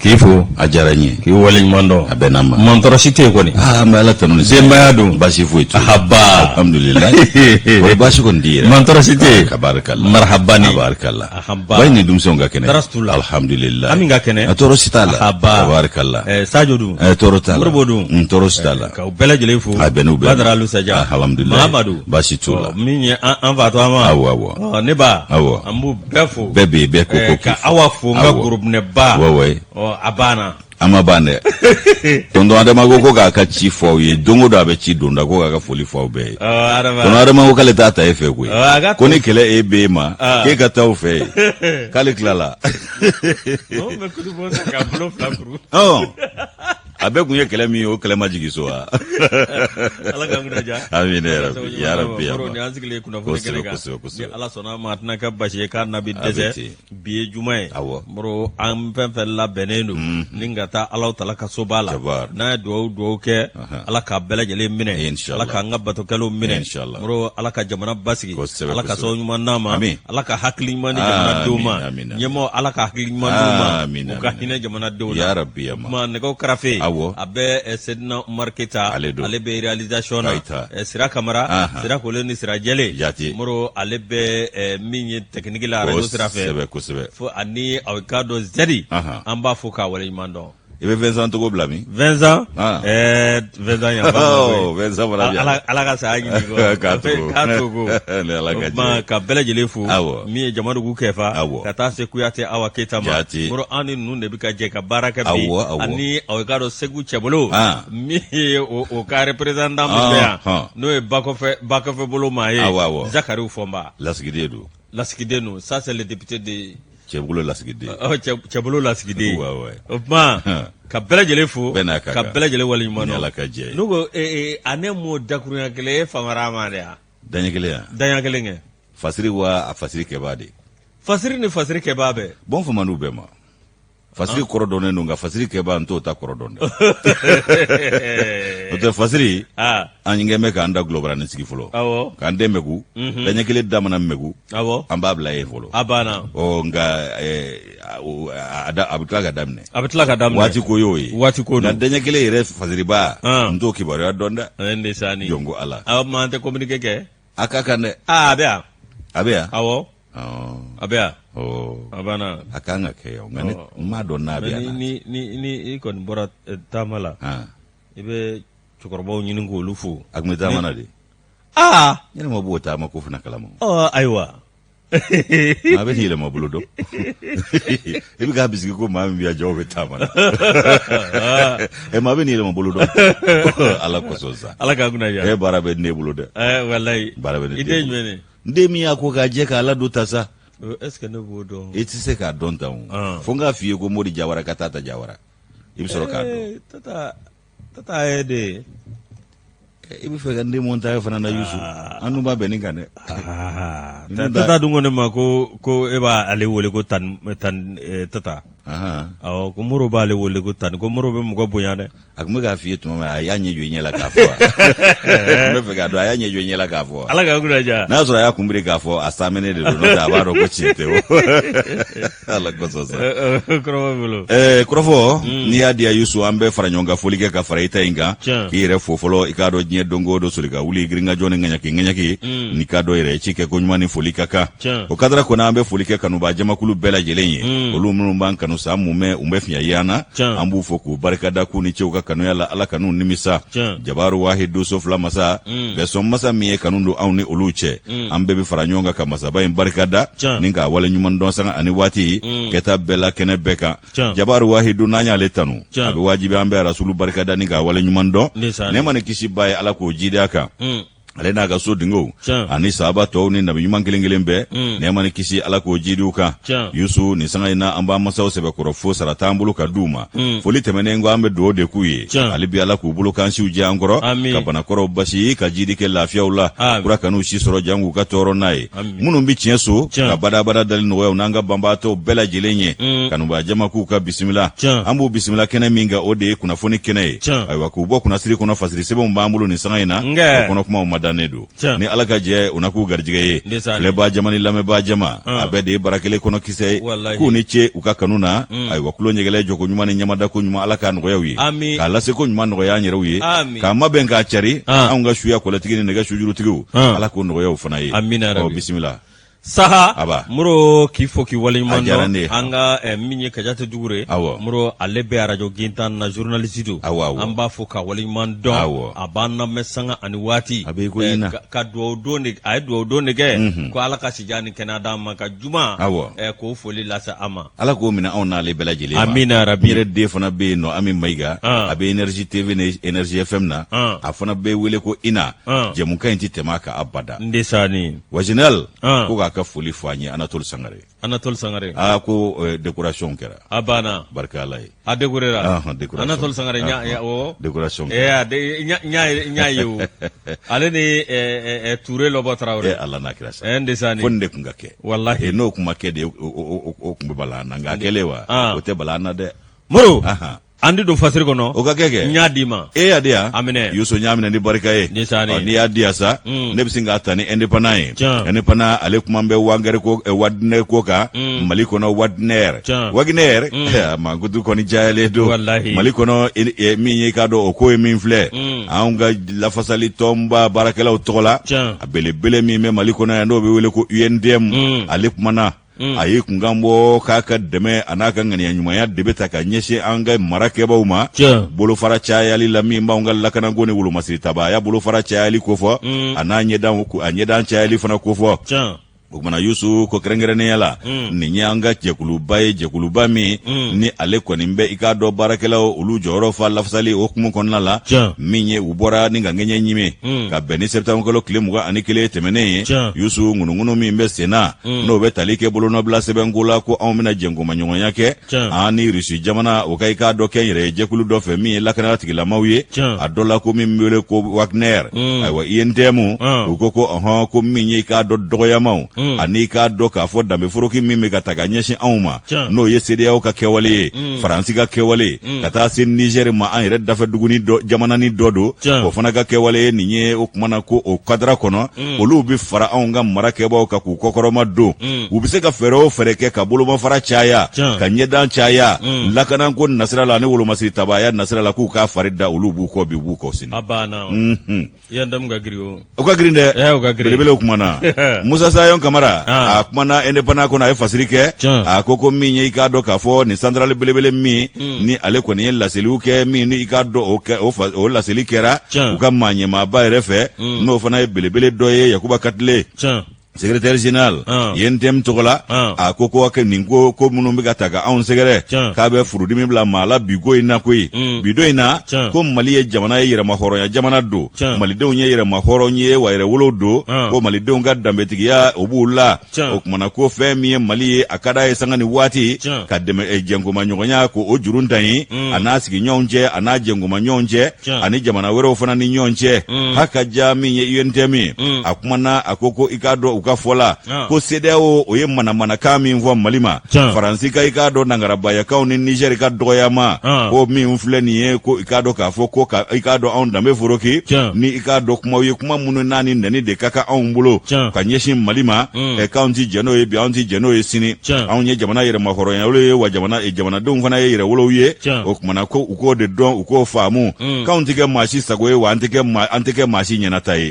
K'i fo. A diyara n ye. K'i waleɲuman dɔn. A bɛnna ma. Mantɔrɔ si tɛ yen kɔni. Aa, an bɛ Ala tanu ni Denbaya dun? Baasi foyi t'u la. Ahaba. Alhamdulilayi. O ye baasi kɔni t'i yɛrɛ. Mantɔrɔ si tɛ yen. Tabarikala. Marhabani. Tabarikala. Ahaba. Ba ni denmisɛnw ka kɛnɛ. Tɔɔrɔ si t'u la. Alhamdulilayi. Ami ka kɛnɛ. A tɔɔrɔ si t'a la. Ahaba. Tabarikala. Sajo dun? Tɔɔrɔ t'a la. Moribo dun? Tɔɔrɔ si t'a la. K'aw bɛɛ lajɛlen fo. A bɛn n'u bɛɛ ma. Badara Alusaja. Alhamdulilayi. Mahamadu. Baasi t'u la. Ɔ, min ye an fa to an ma. Awɔ, awɔ. Ɔ, ne ba. Awɔ. An b'u bɛɛ fo. Bɛɛ bɛ yen, bɛɛ ko ko k'i Ka fo. Awa fo n ka Awɔ. gorobinɛba. Ouais, ouais. Ɔ, a banna. An ma ban dɛ. Tonton Adama ko ko k'a ka ci fɔ aw ye don o don, a bɛ ci donda ko k'a ka foli fɔ aw bɛɛ ye. Ɔ, Adama. Tonton Adama ko k'ale t'a ta e fɛ koyi. Ɔ, a ka Ko ni kɛlɛ e b'e ma, Ah. k'e ka taa o fɛ yen. K'ale tilala. Mɔgɔ bɛ kudu bɔ sa k'a bolo fila kuru. Ɔ, a bɛɛ kun ye kɛlɛ min ye, o kɛlɛ ma jigin so wa? Ala k'an kunna diya. Amina ya Rabbi, ya Rabbi, ya Moro, Rabbi. nin an sigilen kunnafoni kɛnɛ kan. Kosɛbɛ, kosɛbɛ, kosɛbɛ. Ni Ala sɔnna a ma, a tɛna kɛ basi ye k'a na bi A bɛ dɛsɛ. ten. Bi ye juma ye. Awɔ. Moro, an fɛn fɛn labɛnnen don ni ka taa Alahu Taala ka soba la. Jabar. N'an ye dugawu kɛ, Ala k'a bɛɛ lajɛlen minɛ. Inshallah. Ala k'an ka batokɛlaw minɛ. Inshallah. Moro, Ala ka jamana basigi. Kosɛbɛ, Ala ka kosɛbɛ. sababu ɲuman d'an ma. Amin. Ala ka hakili ɲuman di jamanadenw ma. Amin, amin, amin. Ɲɛmɔgɔ, Ala ka hakili ɲuman d'u ma. Amin, U ka amin. hinɛ jamanadenw na. Ya Rabbi, ya ma. Kuma nɛgɛw karafe. Awɔ. A bɛ Sedina Umar Keyita. Ale don. Ale bɛ réalisation na. Keyita. Sira Kamara. Ahan. Sira Kole ni Sira Jɛlen. Jate. Moro, ale bɛ min ye technique la radio sira fɛ. Kosɛbɛ, kosɛbɛ. Fo ani aw k'a dɔn Zɛdi. Ahan. An b'a fo k'a waleɲuman dɔn. I bɛ Vincent Togo bila min? Vincent. Ah. Vincent yan. Oh, Vincent fana bɛ yan. Ala ka saya ɲini kɔ. K'a to. K'a to ko. Ni Ala ka O tuma, jɛ. ka bɛɛ lajɛlen fo. Awɔ. Min ye Jamadugu Kɛfa. Awɔ. Ka taa se Kuyate Awa Keyita ma. Jate. Moro, an ni ninnu de bɛ ka jɛ ka baara kɛ bi. Awɔ, awɔ. Ani aw k'a dɔn Segu Cɛbolo. Ah. Min ye o ka représentant min bɛ yan. Ah, ah. N'o ye Bakɔfɛ bolo maa ye. Awɔ, awɔ. Zakariw Fɔnba. Lasigiden don. Lasigiden don. Ça, c'est le député de Cɛbolo lasigiden. Ɔ, Cɛbolo lasigiden. Ouais, ouais. O tuma, ka bɛɛ lajɛlen fo. Bɛɛ n'a ka ka kan. bɛɛ lajɛlen waleɲuman dɔn. Ni Ala ka jɛ ye. N'u ko a ne m'o dakurunya kelen e famara ma de ya. Daɲɛ kelen yan. Daɲɛ kelen kɛ. Fasiri wa a fasiri kɛbaa de. Fasiri ni fasiri kɛbaa bɛɛ. Bon, fama n'u bɛɛ ma. Fasiri kɔrɔ dɔnnen don, nka fasiri kɛbaa, n t'o ta kɔrɔ dɔn dɛ. O tɛ fasiri. Ah. An kɛn bɛ k'an da gulɔbaranin sigi fɔlɔ. Awɔ. K'an den mɛgu. Daɲɛ kelen da mana mɛgu. Awɔ. An b'a bila yen fɔlɔ. A banna. Ɔ, nka a bɛ tila ka daminɛ. A bɛ tila ka daminɛ. Waati ko y'o ye. Waati ko don. Nka daɲɛ kelen yɛrɛ fasiriba. Ah. N t'o kibaruya dɔn dɛ. N de sani. Jɔn ko Ala. Awɔ, ma an tɛ communiqué kɛ. A ka kan dɛ. Aa, a bɛ yan. A bɛ yan. Awɔ. Ɔ. A bɛ yan. Ɔ. A banna. A kan ka kɛ yan, nka ne n m'a dɔn n'a bɛ yan. Ni i kɔni bɔra taama la. Ah. I bɛ cɛkɔrɔbaw ɲini k'olu fo. A tun bɛ taama na de. Aa. Ne ma b'o taama ko fana kalama. Ɔ, ayiwa. Maa bɛ yɛlɛma bolo dɔn. I bɛ k'a bisigi ko maa min bɛ yan, jɔn bɛ taama na. Ɛ, maa bɛ nin yɛlɛma bolo dɔn. Ala kosɔn sa. Ala k'a kunna diya. E, baara bɛ ne bolo dɛ. Ɛ, walayi. Baara bɛ ne I den jumɛn de? N den min y'a ko k'a jɛ k'a ladon ta sa. Est ce que ne b'o dɔn? I tɛ se k'a dɔn tan o. Ah. Fo n k'a f'i ye ko Mori Jawara ka taa ta Jawara. I bɛ sɔrɔ k'a dɔn. Tata ye de ye. I bɛ fɛ ka n den mun ta fana na, Yusu. An dun b'a bɛn nin kan dɛ. Tata dun ko ne ma ko e b'ale wele ko tan tan tata. Ahan. Awɔ, ko Moro b'ale wele ko tan, ko Moro bɛ mɔgɔ bonya dɛ. A tun bɛ k'a f'i ye tuma min, a y'a ɲɛ jɔ i ɲɛ la k'a fɔ wa? N bɛ fɛ k'a dɔn, a y'a ɲɛ jɔ i ɲɛ la k'a fɔ wa? Ala k'a kunna diya. N'a sɔrɔ a y'a kunbiri k'a fɔ, a saamɛnen de don, n'o tɛ a b'a dɔn ko tiɲɛ tɛ o. Ala kosɔn sa. Kɔrɔfɔ bolo. Kɔrɔfɔ, n'i y'a diya Yusu, an bɛ fara ɲɔgɔn kan foli kɛ ka fara i ta in kan. Tiɲɛ. K'i yɛrɛ fo fɔlɔ, i k'a dɔn diɲɛ don o don soli ka wuli girinkajɔ ni ŋaɲaki ŋaɲaki. N'i k'a dɔn yɛrɛ ci kɛ ko ɲuman ni foli ka kan. Tiɲɛ. O kadara kɔnɔ, an bɛ foli kɛ kanubaa jamakulu bɛɛ lajɛlen ye. Olu minnu b'an kanu san mumɛ, u bɛ fiɲɛ ye an na. Tiɲɛ. An b'u fo k'u barikada k'u ni ce u ka kanuya la, Ala kan'u nimisa. Tiɲɛ. Jabaru wahidu so fila masa. Bɛsɔn masa min ye kanu don anw ni olu cɛ. An bɛɛ bɛ fara ɲɔgɔn kan ka masaba in barikada. Tiɲɛ. Ni k'a wale ɲuman dɔn sanga ani waati. Kɛta bɛɛ la, kɛnɛ bɛɛ kan. Tiɲɛ. Jabaru wahidu, n'an y'ale tanu. Tiɲɛ. A bɛ wajibi an bɛ Rasulu barikada ni k'a wale ɲuman dɔn. Ndesan. Nɛɛma ni kisi b'a ye, Ala k'o jidi a kan. Ale n'a ka so dingow Tiɲɛ. ani sahaba tɔw ni nabi ɲuman kelen kelen bɛɛ, nɛɛma ni kisi, Ala k'o jidiw kan. Tiɲɛ. Yusu, nin sanga in na, an b'an masaw sɛbɛkɔrɔ fo, sara t'an bolo ka d'u ma. Foli tɛmɛnen kɔ, an bɛ dugawu de k'u ye. Tiɲɛ. Hali bi, Ala k'u bolo kan siw jɛ an kɔrɔ. Amin. Ka banakɔrɔw basi, ka jidi kɛ lafiyaw la. Amin. Kura kan'u si sɔrɔ jan k'u ka tɔɔrɔ n'a ye. Amin. Minnu bɛ tiɲɛ so, Tiɲɛ. ka badabada dali nɔgɔya u n'an ka banbaatɔw bɛɛ lajɛlen ye. Kanubaa jama k'u ka bisimila. Tiɲɛ. An b'u bisimila kɛnɛ min kan, o de ye kunnafoni kɛnɛ ye. Tiɲɛ. Ayiwa, k'u bɔ kunnasiri kɔnɔ, fasiri sɛbɛnw b'an bolo nin sanga in na. Nkɛ. O kɔnɔ kumaw ma ɲamadannen don ni Ala ka jɛ u na k'u garijɛgɛ ye filɛbaa jama ni lamɛnbaa jama a bɛɛ de ye bara kelen kɔnɔ kisɛ ye k'u ni ce u ka kanu na ayiwa tulo ɲɛgɛlɛ jɔko ɲuman ni ɲamadako ɲuman Ala k'a nɔgɔya u ye k'a laseko ɲuman nɔgɔya an yɛrɛw ye k'a mabɛn k'a cari anw ka suya kɔlɛtigi ni nɛgɛ sujurutigiw Ala k'o nɔgɔya u fana ye bisimila Saha aba Moro k'i fo k'i waleɲuman dɔn an ka min ye Kajatu Dugure awɔ Moro ale bɛ arajo Gintan na journaliste don awɔ awɔ an b'a fo ka waleɲuman dɔn awɔ a b'an lamɛn sanga ani waati a bɛ ko in na ka dugawu don de a ye dugawu don de kɛ ko Ala ka sijan ni kɛnɛya d'an ma ka juma awɔ k'o foli lase a ma Ala k'o minɛ anw n'ale bɛɛ lajɛlen ma amina rabi n yɛrɛ den fana bɛ yen nɔ Ami Mayiga a bɛ Énergie TV ni Énergie FM na a fana bɛ wele ko Ina jɛmukan in tɛ tɛmɛ a kan abada n de sani wa général ko k'a ka foli fɔ an ye Anatole Sangare Anatole Sangare aa ko décoration kɛra a banna barika Ala ye a décorera décoration Anatole Sangare ɲa o décoration eh n y'a ye o ale ni Touré Lɔbɔ Tarawele eh Ala n'a kira sa eh n de sani fo nin de tun ka kɛ walahi n'o kun ma kɛ de o tun bɛ bala an na nka a kɛlen wa o tɛ bala an na dɛ Moro an di don fasiri kɔnɔ o ka kɛ kɛ n y'a d'i ma e y'a di yan a minɛ Yusu n y'a minɛ ni barika ye n'i y'a di yan sa mm. ne bɛ sin k'a ta ni indépendant ye indépendant ale kuma bɛ wagner ko eh, Wagner ko kan mm. Mali kɔnɔ Wagner Wagner mm. mankutu kɔni cayalen don Mali kɔnɔ eh, eh, min ye k'a dɔn o ko ye min filɛ anw ka lafasali tɔnba baarakɛlaw tɔgɔ la a belebele min bɛ Mali kɔnɔ yan n'o bɛ wele ko UNTM ale kumana Mm. a ye kunkan bɔ k'a ka dɛmɛ a n'a ka ŋaniya ɲumanya de bɛ ta ka ɲɛsin an ka marakɛbaw ma bolofara cayali la min b'anw ka lakanako ni wolomasiri tabaaya bolofara cayali kofɔ mm. a n'a ɲɛdan a ɲɛdan cayali fana kofɔ o kumana Yusu ko kɛrɛnkɛrɛnnenya la mm. nin ye an ka jɛkuluba ye jɛkuluba min ni ale kɔni bɛ i k'a dɔn baarakɛlaw olu jɔyɔrɔ fa lafasali o hukumu kɔnɔna la min ye u bɔra ni ka ŋɛɲɛ ɲimi ka bɛn ni septembre kalo tile 21 tɛmɛnen ye Yusu ŋunuŋunu min bɛ senna mm. n'o bɛ tali kɛ bolonɔbila sɛbɛnko la ko anw bɛna jɛnkomaɲɔgɔnya kɛ an ni Rusi jamana o ka i k'a dɔn kɛnyɛrɛye jɛkulu dɔ fɛ min ye lakana tigilamaw ye a dɔ la ko min bɛ wele ko Wagner mm. ayiwa UNTM mm. u ko ko ɔhɔn ko min ye i k'a dɔn dɔgɔyamaw ani i k'a dɔn k'a fɔ danbeforoki min bɛ ka ta ka ɲɛsin anw ma n'o ye CEDEAO ka kɛwale ye Faransi ka kɛwale ka taa se Niger ma an yɛrɛ dafɛ duguni dɔ jamananin dɔ don o fana ka kɛwale ye nin ye o kuma na ko o kadara kɔnɔ olu bɛ fara anw ka marakɛbaw kan k'u kɔkɔrɔma don u bɛ se ka fɛɛrɛ o fɛɛrɛ kɛ ka bolomafara caya ka ɲɛdan caya lakanako nasira la ani wolomasiri tabaaya nasira la k'u k'a fari da olu b'u kɔ bi u b'u kɔ sini a banna UNTM ka girin o o ka girin dɛ o ka girin belebelew kumana Musa Sayon Kamara ah. a kumana indépendant kɔnɔ a ye fasiri kɛ a ko ko min ye i k'a dɔn k'a fɔ nin santarali belebele min hmm. ni ale kɔni ye laseliw kɛ min ni i k'a dɔn o kɛ o laseli kɛra u ka maa ɲɛmaaba yɛrɛ fɛ hmm. n'o fana ye belebele dɔ ye Yakuba Katile secrétaire général UNTM tɔgɔ la a ko ko kɛ nin ko ko minnu bɛ ka ta ka anw sɛgɛrɛ k'a bɛ furudimi bila maa la bi ko in na koyi mm. bi don in na ko Mali ye jamana ye yɛrɛmahɔrɔnya jamana don Malidenw ye yɛrɛmahɔrɔn ye wa yɛrɛwolo don ko Malidenw ka danbetigiya o b'u la o kumana ko fɛn min ye Mali ye a ka d'a ye sanga ni waati ka dɛmɛ eh, jɛnkomaɲɔgɔnya ko o juru ta ye mm. a n'a sigiɲɔgɔnw cɛ a n'a jɛnkomaɲɔgɔnw cɛ ani jamana wɛrɛw fana ni ɲɔgɔn cɛ mm. ha ka ja min ye UNTM ye mm. a kumana a ko ko i k'a dɔn u ka fɔ la ah. ko CEDEAO o ye manamanakan min fɔ Mali ma Faransi ka i k'a dɔn nangarabayakanw ni Niger ka dɔgɔyama ah. ko min filɛ nin ye ko i k'a dɔn k'a fɔ ko ka i k'a dɔn anw danbe foroki ni i k'a dɔn kumaw ye kuma minnu n'a ni nɛni de ka kan anw bolo ka ɲɛsin Mali ma mm. ɛ k'anw ti jɛn n'o ye bi anw ti jɛn n'o ye sini anw ye jamana yɛrɛmahɔrɔnyawolo ye wa jamana jamanadenw fana ye yɛrɛwolow ye o kumana ko u k'o de dɔn u k'o faamu mm. k'anw tɛ kɛ maa si sago ye wa an tɛ kɛ maa an tɛ kɛ maa si ɲɛnata ye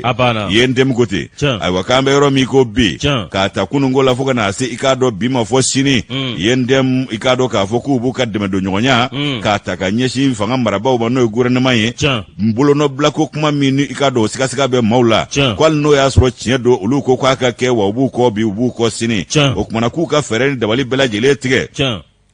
UNTM ko ten ayiwa k'an bɛ yɔrɔ min ko bi k'a ta kununko la fo ka na se i k'a dɔn bi ma fɔ sini mm. UNTM i k'a dɔn k'a fɔ k'u b'u ka dɛmɛdonɲɔgɔnya mm. k'a ta ka ɲɛsin fanga marabaaw ma n'o ye gouvernement ye bolonɔbilako kuma min ni i k'a dɔn o sigasiga bɛ maaw la ko hali n'o y'a sɔrɔ tiɲɛ don olu ko k'a ka kɛ wa u b'u kɔ bi u b'u kɔ sini o kumana k'u ka fɛɛrɛ ni dabali bɛɛ lajɛlen tigɛ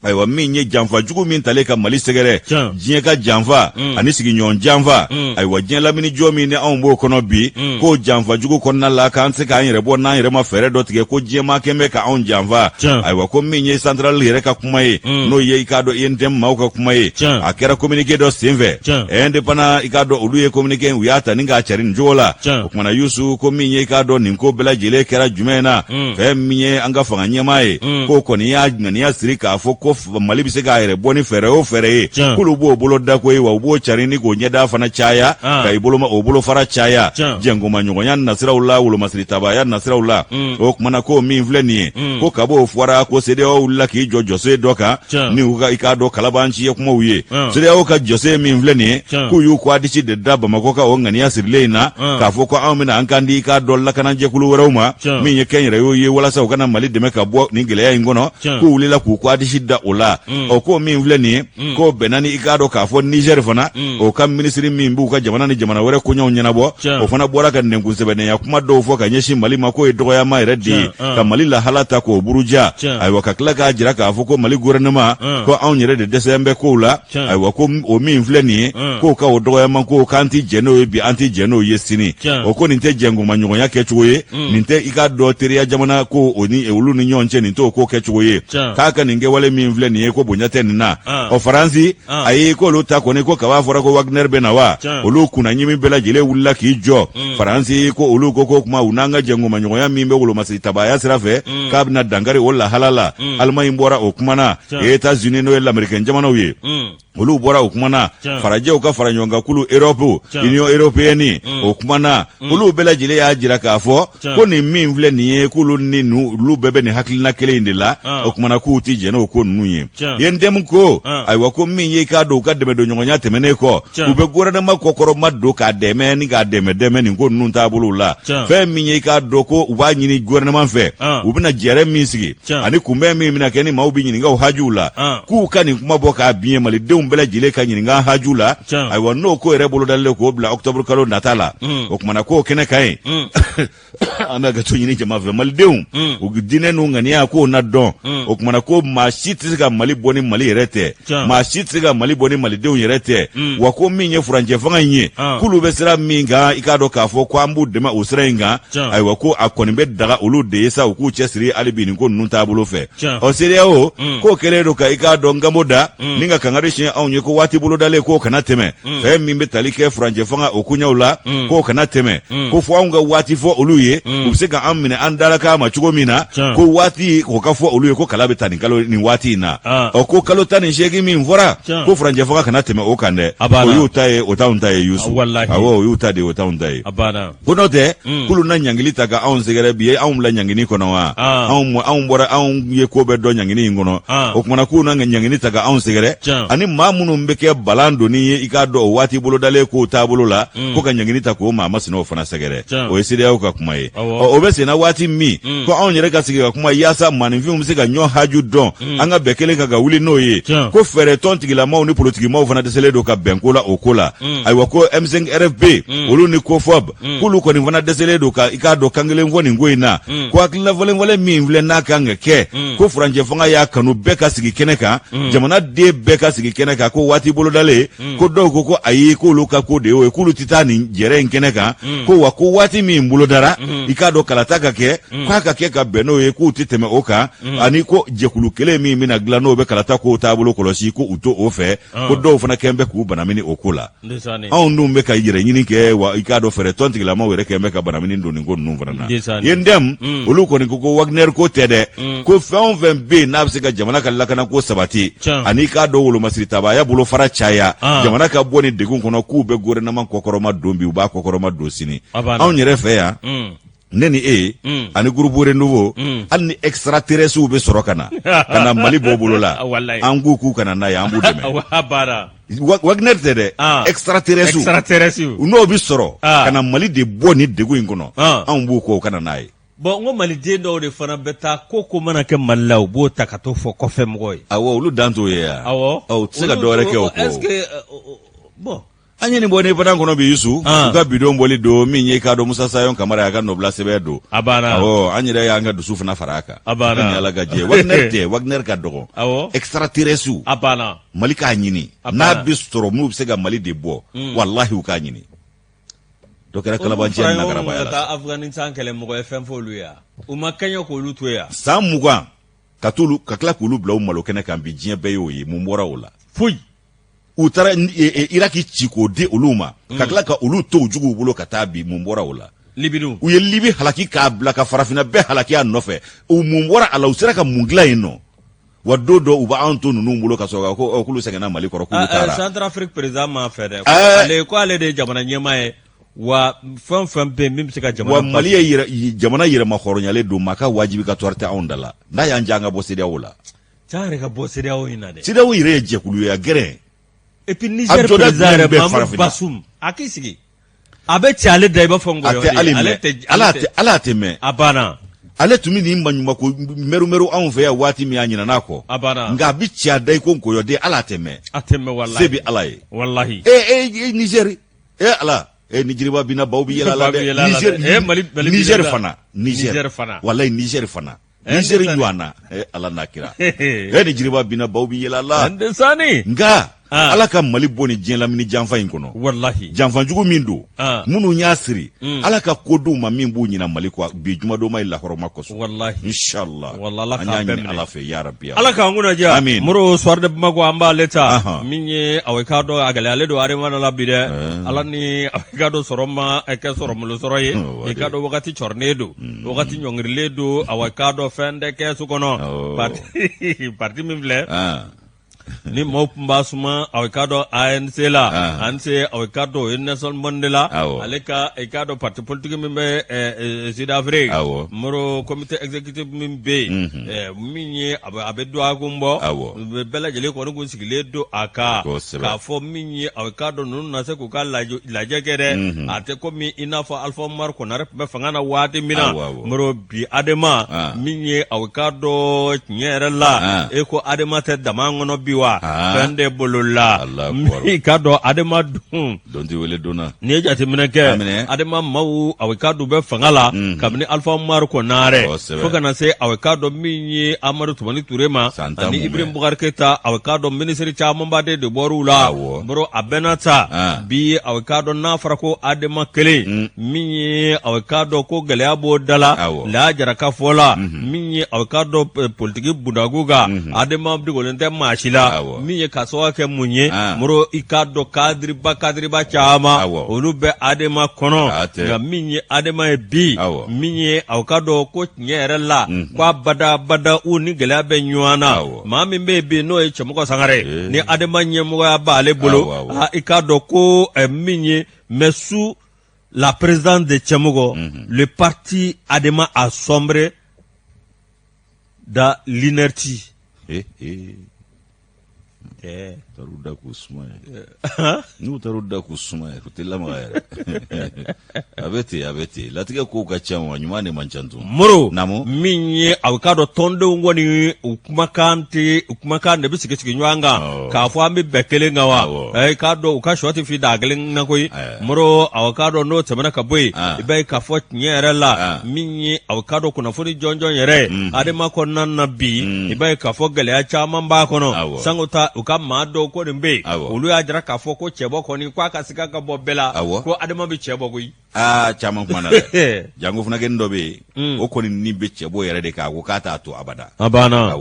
ayiwa min ye janfa jugu min talen ka mali sɛgɛrɛ diɲɛ ka janfa mm. ani sigiɲɔgɔn janfa mm. ayiwa diɲɛ lamini jɔ min ni anw b'o kɔnɔ bi mm. k'o janfa jugu kɔnɔna la k'an tɛ se k'an yɛrɛ bɔ n'an yɛrɛ ma fɛɛrɛ dɔ tigɛ ko diɲɛmaa kɛn bɛ ka anw janfa ayiwa ko min ye santarali yɛrɛ ka kuma ye n'o ye i k'a dɔn UNTM maaw ka kuma ye a kɛra communiqué dɔ senfɛ indépendant i k'a dɔn olu ye communiqué u y'a ta ni k'a cari nin cogo la o kumana yusu ko min ye i k'a dɔn nin ko bɛɛ lajɛlen kɛra jumɛn na fɛn min ye an ka fanga ɲɛmaa ye mm. k'o kɔni y'a ŋaniya siri k'a fɔ ko ko Mali bɛ se k'a yɛrɛ bɔ ni fɛɛrɛ o fɛɛrɛ ye, k'olu b'o bolo da koyi, wa u b'o cari ni k'o ɲɛda fana caya, ka i boloma o bolofara caya jɛnkomaɲɔgɔnya nasiraw la, wolomasiritabaya nasiraw la. O kumana ko min filɛ nin ye, ko kab'o fɔra, ko CEDEAO wulila k'i jɔ jɔsen dɔ kan ni u ka i k'a dɔn kalabanciye kumaw ye. CEDEAO ka jɔsen min filɛ nin ye, k'u y'u kɔdisi de da Bamakɔ ka o ŋaniya sirilen in na, k'a fɔ ko anw bɛna an kan di i k'a dɔn lakanajɛkulu wɛrɛw ma, min ye kɛnyɛrɛyew ye, walasa u ka na Mali dɛmɛ ka bɔ nin gɛlɛya in kɔnɔ. K'u wulila k'u kɔdisi da o la. Ɔ, ko min filɛ nin ye, k'o bɛnna ni i k'a dɔn k'a fɔ Niger fana, o ka minisiri min b'u ka jamana ni jamana wɛrɛ koɲɛw ɲɛnabɔ, o fana bɔra ka nɛnkun sɛbɛnenya kuma dɔw fɔ ka ɲɛsin Mali ma, k'o ye dɔgɔyama yɛrɛ de ye, ka Mali lahala ta k'o buruja. Ayiwa, ka tila k'a jira k'a fɔ ko Mali gouvernement, ko anw yɛrɛ de dɛsɛlen bɛ kow la. Ayiwa, ko o min filɛ nin ye, k'o ka o dɔgɔyama ko k'an tɛ jɛn n'o ye bi, an tɛ jɛn n'o ye sini. O ko nin tɛ jɛnkomaɲɔgɔnya kɛcogo ye, nin tɛ i k'a dɔn teriya jamana ko o ni olu ni ɲɔgɔn cɛ, nin t'o ko kɛcogo ye. K'a ka nin kɛwale min filɛ nin ye, ko bonya tɛ nin na. Ɔ, Faransi, ayi, k'olu ta kɔni, ko kaba fɔra ko Wagner bɛ na wa, olu kunnaɲimi bɛɛ lajɛlen wulila k'i jɔ. Faransi ko olu ko kuma u n'an ka jɛnkomaɲɔgɔnya min bɛ wolomasiri tabaya sira fɛ, k'a bɛna dankari o lahala la. Alimaɲi bɔra o kuma na, États-Unis, n'o ye lamerikɛn jamanaw ye, olu bɔra o kuma na, farajɛw ka fara ɲɔgɔnkankulu Europe, Union européenne, o kuma na. Olu bɛɛ lajɛlen y'a jira k'a fɔ ko nin min filɛ nin ye, k'olu ni olu bɛɛ bɛ nin hakilina kelen in de la. O kumana k'u tɛ jɛn n'o ko ninnu ye. UNTM ko ayiwa, ko min ye k'a dɔn u ka dɛmɛdonɲɔgɔnya tɛmɛnen kɔ, u bɛ gouvernement kɔkɔrɔma don k'a dɛmɛ ni k'a dɛmɛ dɛmɛ nin ko ninnu taabolow la. Fɛn min ye k'a dɔn ko u b'a ɲini gouvernement fɛ, u bɛna jɛrɛ min sigi ani kunbɛn min bɛna kɛ ni maaw bɛ ɲininka u hajuw la, k'u ka nin kuma bɔ k'a bin ye, malidenw bɛɛ lajɛlen ka ɲininka hajuw la. Ayiwa, n'o ko yɛrɛ bolodalen k'o bila octobre kalo nata la, o kumana k'o kɛnɛ ka ɲi. An bɛ ka to ɲini jama fɛ, malidenw u diinɛ n'u ŋaniya k'o na dɔn. O kumana ko maa si tɛ se ka Mali bɔ ni Mali yɛrɛ tɛ, maa si tɛ se ka Mali bɔ ni malidenw yɛrɛ tɛ. Wa ko min ye furancɛ fanga in ye, k'olu bɛ sira min kan, i k'a dɔn k'a fɔ ko an b'u dɛmɛ o sira in kan. Ayiwa, ko a kɔni bɛ daga olu de ye sa, u k'u cɛsiri hali bi nin ko ninnu taabolo fɛ. Ɔ, CEDEAO k'o kɛlen don ka i k'a dɔn ngambo da ni ka kangari siɲɛ anw ye, ko waati bolodalen k'o kana tɛmɛ. Fɛn min bɛ tali kɛ furancɛ fanga o koɲɛw la, k'o kana tɛmɛ, ko fo anw ka waati fɔ olu ye, u bɛ se ka an minɛ an dalakan ma cogo min na, ko waati o ka fɔ olu ye, ko kala bɛ ta nin kalo nin waati in na. Ɔ, ko kalo 18 min fɔra, ko furancɛ fanga kana tɛmɛ o kan dɛ. O y'u ta ye, o t'anw ta ye, Yusu. Awɔ, o y'u ta de ye, o t'anw ta ye. Ko n'o tɛ, k'olu na ɲangili ta ka anw sɛgɛrɛ bi ye, anw bila ɲangini kɔnɔ wa. Anw bɔra, anw ye ko bɛɛ dɔn ɲangini in kɔnɔ. O kumana k'u na ɲangini ta ka anw sɛgɛrɛ, ani maa minnu bɛ kɛ balan donni ye, i k'a dɔn o waati bolodalen k'o taabolo la, ko ka ɲangini ta k'o maa masinaw fana sɛgɛrɛ. O ye CEDEAO ka kuma ye. Ɔ, o bɛ senna waati min ko anw yɛrɛ ka sigi ka kuma yaasa maaninfinw bɛ se ka ɲɔgɔn haju dɔn, an ka bɛn kelen kan ka wuli n'o ye, ko fɛɛrɛ tɔn tigilamaw ni politikimaw fana dɛsɛlen don ka bɛn ko la o ko la. Ayiwa, ko M5 RFP, olu ni COFOP, k'olu kɔni fana dɛsɛlen don ka i k'a dɔn kan kelen fɔ nin ko in na, ko hakilina falen falen min filɛ n'a kan ka kɛ, ko furancɛ fanga y'a kanu bɛɛ ka sigi kɛnɛ kan, jamanaden bɛɛ ka sigi kɛnɛ kan, ko waati bolodalen, ko dɔw ko ko ayi, k'olu ka ko de y'o ye, k'olu tɛ taa nin jɛrɛ in kɛnɛ kan, ko wa ko waati min bolodara, i k'a dɔn kalata ka kɛ, k'a ka kɛ ka bɛn n'o ye, k'u tɛ tɛmɛ o kan, ani ko jɛkulu kelen min bɛna dilan n'o bɛ kalata kow taabolo kɔlɔsi, ko u to o fɛ, ko dɔw fana kɛn bɛ k'u banamini o ko la. Anw dun bɛ ka yɛrɛ ɲini kɛ wa, i k'a dɔn fɛɛrɛ tɔn tigilamaw yɛrɛ kɛn bɛ ka banamini don nin ko ninnu fana na. UNTM, olu kɔni ko ko Wagner ko tɛ dɛ, ko fɛn o fɛn bɛ yen n'a bɛ se ka jamana ka lakana ko sabati, ani k'a dɔn wolomasiri tabaaya bolofara caya, jamana ka bɔ nin degun kɔnɔ, k'u bɛ gouvernement kɔkɔrɔma don bi, u b'a kɔkɔrɔma don sini. Anw yɛrɛ fɛ yan, ne ni e ani groupe Renouveau, hali ni extraterrestres bɛ sɔrɔ ka na Mali bɔ bolo la, an k'u k'u kana n'a ye, an b'u dɛmɛ. Wagner tɛ dɛ, extraterrestres n'o bɛ sɔrɔ ka na Mali de bɔ nin degun in kɔnɔ, anw b'u kɔ, u kana n'a ye. Bon, n ko maliden dɔw de fana bɛ taa ko mana kɛ Mali la, u b'o ta ka t'o fɔ kɔfɛ mɔgɔw ye. Awɔ, olu dan t'o ye yan. Awɔ. U tɛ se ka dɔ wɛrɛ kɛ o kɔ. Est-ce que bon. An ye nin bɔ ni fana kɔnɔ bi, Yusu, u ka bidon bɔli don min ye, k'a dɔn Musa Sayon Kamara y'a ka nɔbila sɛbɛn don. A banna. Awɔ, an yɛrɛ y'an ka dusu fana fara a kan. A banna. Ni Ala ka jɛ, Wagner tɛ, Wagner ka dɔgɔ. Extraterrestres. A banna. Mali k'a ɲini. N'a bɛ sɔrɔ n'u bɛ se ka Mali de bɔ, walahi u k'a ɲini. Dɔ kɛra kalabanciya ni nagarabaya la. Olu taa Afghanistan kɛlɛ, mɔgɔ ye fɛn fɔ olu ye wa? U ma kɛɲɛ k'olu to yan. San 20 ka t'olu ka tila k'olu bila u malo kɛnɛ kan bi, diɲɛ bɛɛ y'o ye, mun bɔra o la? Foyi. U taara Iraki ci k'o di olu ma, ka tila ka olu to u juguw bolo ka taa bi, mun bɔra o la? Libidenw. U ye Libi halaki k'a bila ka farafinna bɛɛ halaki a nɔfɛ. U mun bɔra a la? U sera ka mun dilan yen nɔ? Wa don dɔ u b'an to ninnu bolo ka sɔrɔ ko k'olu sɛgɛnna Mali kɔrɔ k'olu taara. Centrafrique président m'a fɛ dɛ. Ale ko ale de ye jamana ɲɛmaa ye wa fɛn o fɛn bɛ yen min bɛ se ka jamana. Wa Mali ye jamana yɛrɛmahɔrɔnyalen don, maa ka wajibi ka tɔɔrɔ tɛ anw da la, n'a y'an diya an ka bɔ CEDEAO la. Cɛ yɛrɛ ka bɔ CEDEAO in na dɛ. CEDEAO yɛrɛ ye jɛkulu ye a gɛrɛn. Et puis Niger président yɛrɛ Mahamudu Bazoum a k'i sigi. A bɛ ci ale da i b'a fɔ nkɔyɔ de. A tɛ hali mɛn, ala tɛ mɛn. A banna. Ale tun bɛ nin maɲumako mɛrumɛru anw fɛ yan waati min a ɲinana kɔ. A banna. Nka a bɛ ci a da i ko nkɔyɔden ala tɛ mɛn. A tɛ mɛn walahi. Se bɛ ala ye. Walahi. Ee ee Niger ee ala ee ni jiriba binna baw bɛ yɛlɛ a la dɛ. Niger Mali Niger fana. Niger fana. Walahi Niger fana. Niger ɲɔgɔn na ala n'a kira e ni jiriba binna baw bɛ yɛlɛ a la nka ah. Ala ka Mali bɔ nin diɲɛ lamini janfa in kɔnɔ. Walahi janfajugu min don ah. Minnu y'a siri mm. Ala ka ko d'u ma min b'u ɲina Mali kɔ bi jumadonma ye lahɔrɔma kosɔn. Walahi inshallah an y'a ɲini Ala fɛ ya rabbi. Ala k'an kunna diya. Amin. Moro Soir de Bamako an b'ale ta min ye aw k'a dɔn a gɛlɛyalen don Adema la bi dɛ eh. Ala ni aw k'a dɔn sɔrɔ ma kɛ sɔrɔ malo sɔrɔ ye i k'a dɔn wagati cɔrinen don mm. Wagati ɲɔngirilen don awa k'a dɔn fɛn tɛ kɛsu kɔnɔ parti min filɛ ah. ni maaw tun b'a suma aw k'a dɔn ANC la ah. ANC aw k'a dɔn o ye Nelson Mandela ale ka i k'a dɔn parti politique min bɛ eh, eh, Sud Afrique Moro comité exécutif min bɛ yen mhm. eh, min ye a bɛ dɔgɔkun bɔ bɛɛ lajɛlen kɔni kun sigilen don a kan k'a fɔ min ye aw k'a dɔn ninnu na se k'u ka lajɛ kɛ dɛ mhm. a tɛ komi i n'a fɔ Alpha Umaru Konare tun bɛ fanga na waati min na Moro bi Adema ah. min ye aw k'a dɔn tiɲɛ yɛrɛ la ah. e ko Adema tɛ dama kɔnɔ bi wa ah. Fɛn de bolo la i k'a dɔn Adema dun don tɛ wele donna n'i ye jateminɛ kɛ Adema maaw aw k'a dɔn u bɛ fanga la mhm. kabini Alpha Umaru Konare fo ka na se aw k'a dɔn min ye Amadu Tumani Ture ma ani Ibrahim Boubacar Keita aw k'a dɔn minisiri camanba de bɔr'u la Moro a bɛɛ n'a ta bi aw k'a dɔn n'a fɔra ko Adema kelen mm. min ye aw k'a dɔn ko gɛlɛya b'o da la Lajara ka fɔ la mhm. min ye aw k'a dɔn eh, politiki bundaku kan mhm. Adema dogolen tɛ maa si la min ye ka sababu kɛ mun ye Moro i k'a dɔn kadiriba kadiriba caman olu bɛ Adema kɔnɔ nka min ye Adema ye bi min ye aw k'a dɔn ko tiɲɛ yɛrɛ la mhm. ko abada abada u ni gɛlɛya bɛ ɲɔgɔn na maa min bɛ yen bi n'o ye Cɛmɔgɔ Sangare eh. ni Adema ɲɛmɔgɔya b'ale bolo i k'a dɔn ko eh, min ye mais sous la présidence de Cɛmɔgɔ mhm. le parti Adema a sombré dans l'inertie. Eh, eh. Taar'u da k'u suma ye n'u taar'u da k'u suma ye u tɛ lamaga yɛrɛ a bɛ ten a bɛ ten latigɛ kow ka ca wa ɲuman de man ca tun Moro min ye aw k'a dɔn tɔndenw kɔni u kumakan tɛ u kumakan de bɛ sigi sigi ɲɔgɔn kan k'a fɔ an bɛ bɛn kelen kan wa i k'a dɔn u ka sɔ tɛ fin daa kelen na koyi Moro aw k'a dɔn n'o tɛmɛna ka bɔ yen i b'a ye k'a fɔ tiɲɛ yɛrɛ la min ye aw k'a dɔn kunnafoni jɔnjɔn yɛrɛ Adema kɔnɔna na bi i b'a ye k'a fɔ gɛlɛya caman b'a kɔnɔ sango ta u ka maa dɔw ko nin bɛ yen olu y'a jira k'a fɔ ko cɛbɔ kɔni k'a ka siga ka bɔ bɛɛ la ko Adema bɛ cɛ bɔ koyi aa caman kumana dɛ janko funakɛnin dɔ bɛ yen o kɔni ni bɛ cɛbɔ yɛrɛ de kan a ko k'a t'a to abada a banna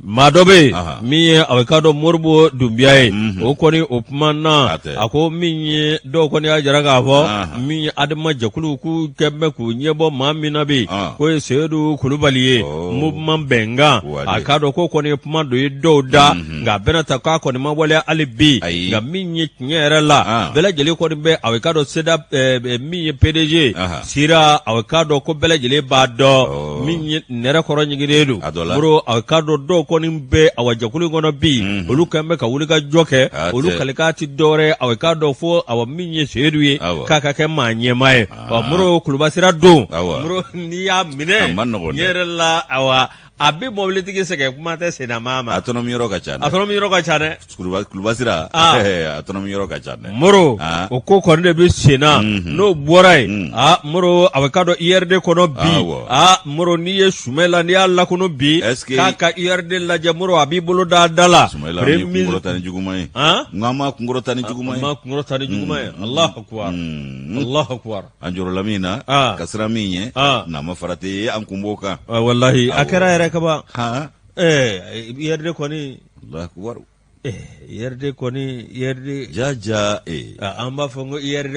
maa dɔ bɛ yen min ye aw k'a dɔn Moribo Dunbiya ye mhm. o kɔni o kumana a ko min ye dɔw kɔni y'a jira k'a fɔ min ye Adema jɛkulu k'u kɛ bɛ k'u ɲɛbɔ maa min na bi k'o ye Seyidu Kulubali ye oh. mouvement bɛnkan a k'a dɔn k'o kɔni ye kuma dɔ ye dɔw da mhm. nka a bɛna ta k'a kɔni ma waleya hali bi nka min ye tiɲɛ yɛrɛ la bɛɛ lajɛlen kɔni bɛ aw k'a dɔn SEDA min ye PDG Sira aw k'a dɔn ko bɛɛ lajɛlen b'a dɔn oh. min ye nɛrɛ kɔrɔ ɲiginnen don Moro aw k'a dɔn dɔw kɔni bɛ awa jɛkulu in kɔnɔ bi mhm. olu kɛlen bɛ ka wuli ka jɔ kɛ olu kalikan tɛ dɔwɛrɛ aw k'a dɔn fo awa min ye Seyidu ye k'a ka kɛ maa ɲɛmaa ye ah. Moro Kulubasira don Moro n'i y'a minɛ tiɲɛ yɛrɛ la awa a bɛ mɔbilitigi sɛgɛn kuma tɛ sennamaa ma a tɔnɔmi yɔrɔ ka ca dɛ a tɔnɔmi yɔrɔ ka ca dɛ Kulubasira ah. a tɔnɔmi yɔrɔ ka ca dɛ Moro ah. o ko kɔni de bɛ sen na mhm. n'o bɔra yen mm. aa Moro a bɛ k'a dɔn URD kɔnɔ bi aa Moro n'i ye Sumayila n'i y'a lakunu bi k'a ka URD lajɛ Moro a b'i bolo da a da la Sumayila an kunkɔrɔta ni juguman ye n ko an m'a kunkɔrɔta ni juguman ye an m'a kunkɔrɔta ni juguman ye mm. Alahu akubar mm. Alahu akubar An jɔrɔla min na ah. ka siran min ɲɛ ah. n'a ma farati an kun b'o kan ah, walahi a kɛra yɛrɛ kaban URD kɔni URD kɔni URD ja ja an b'a fɔ ko URD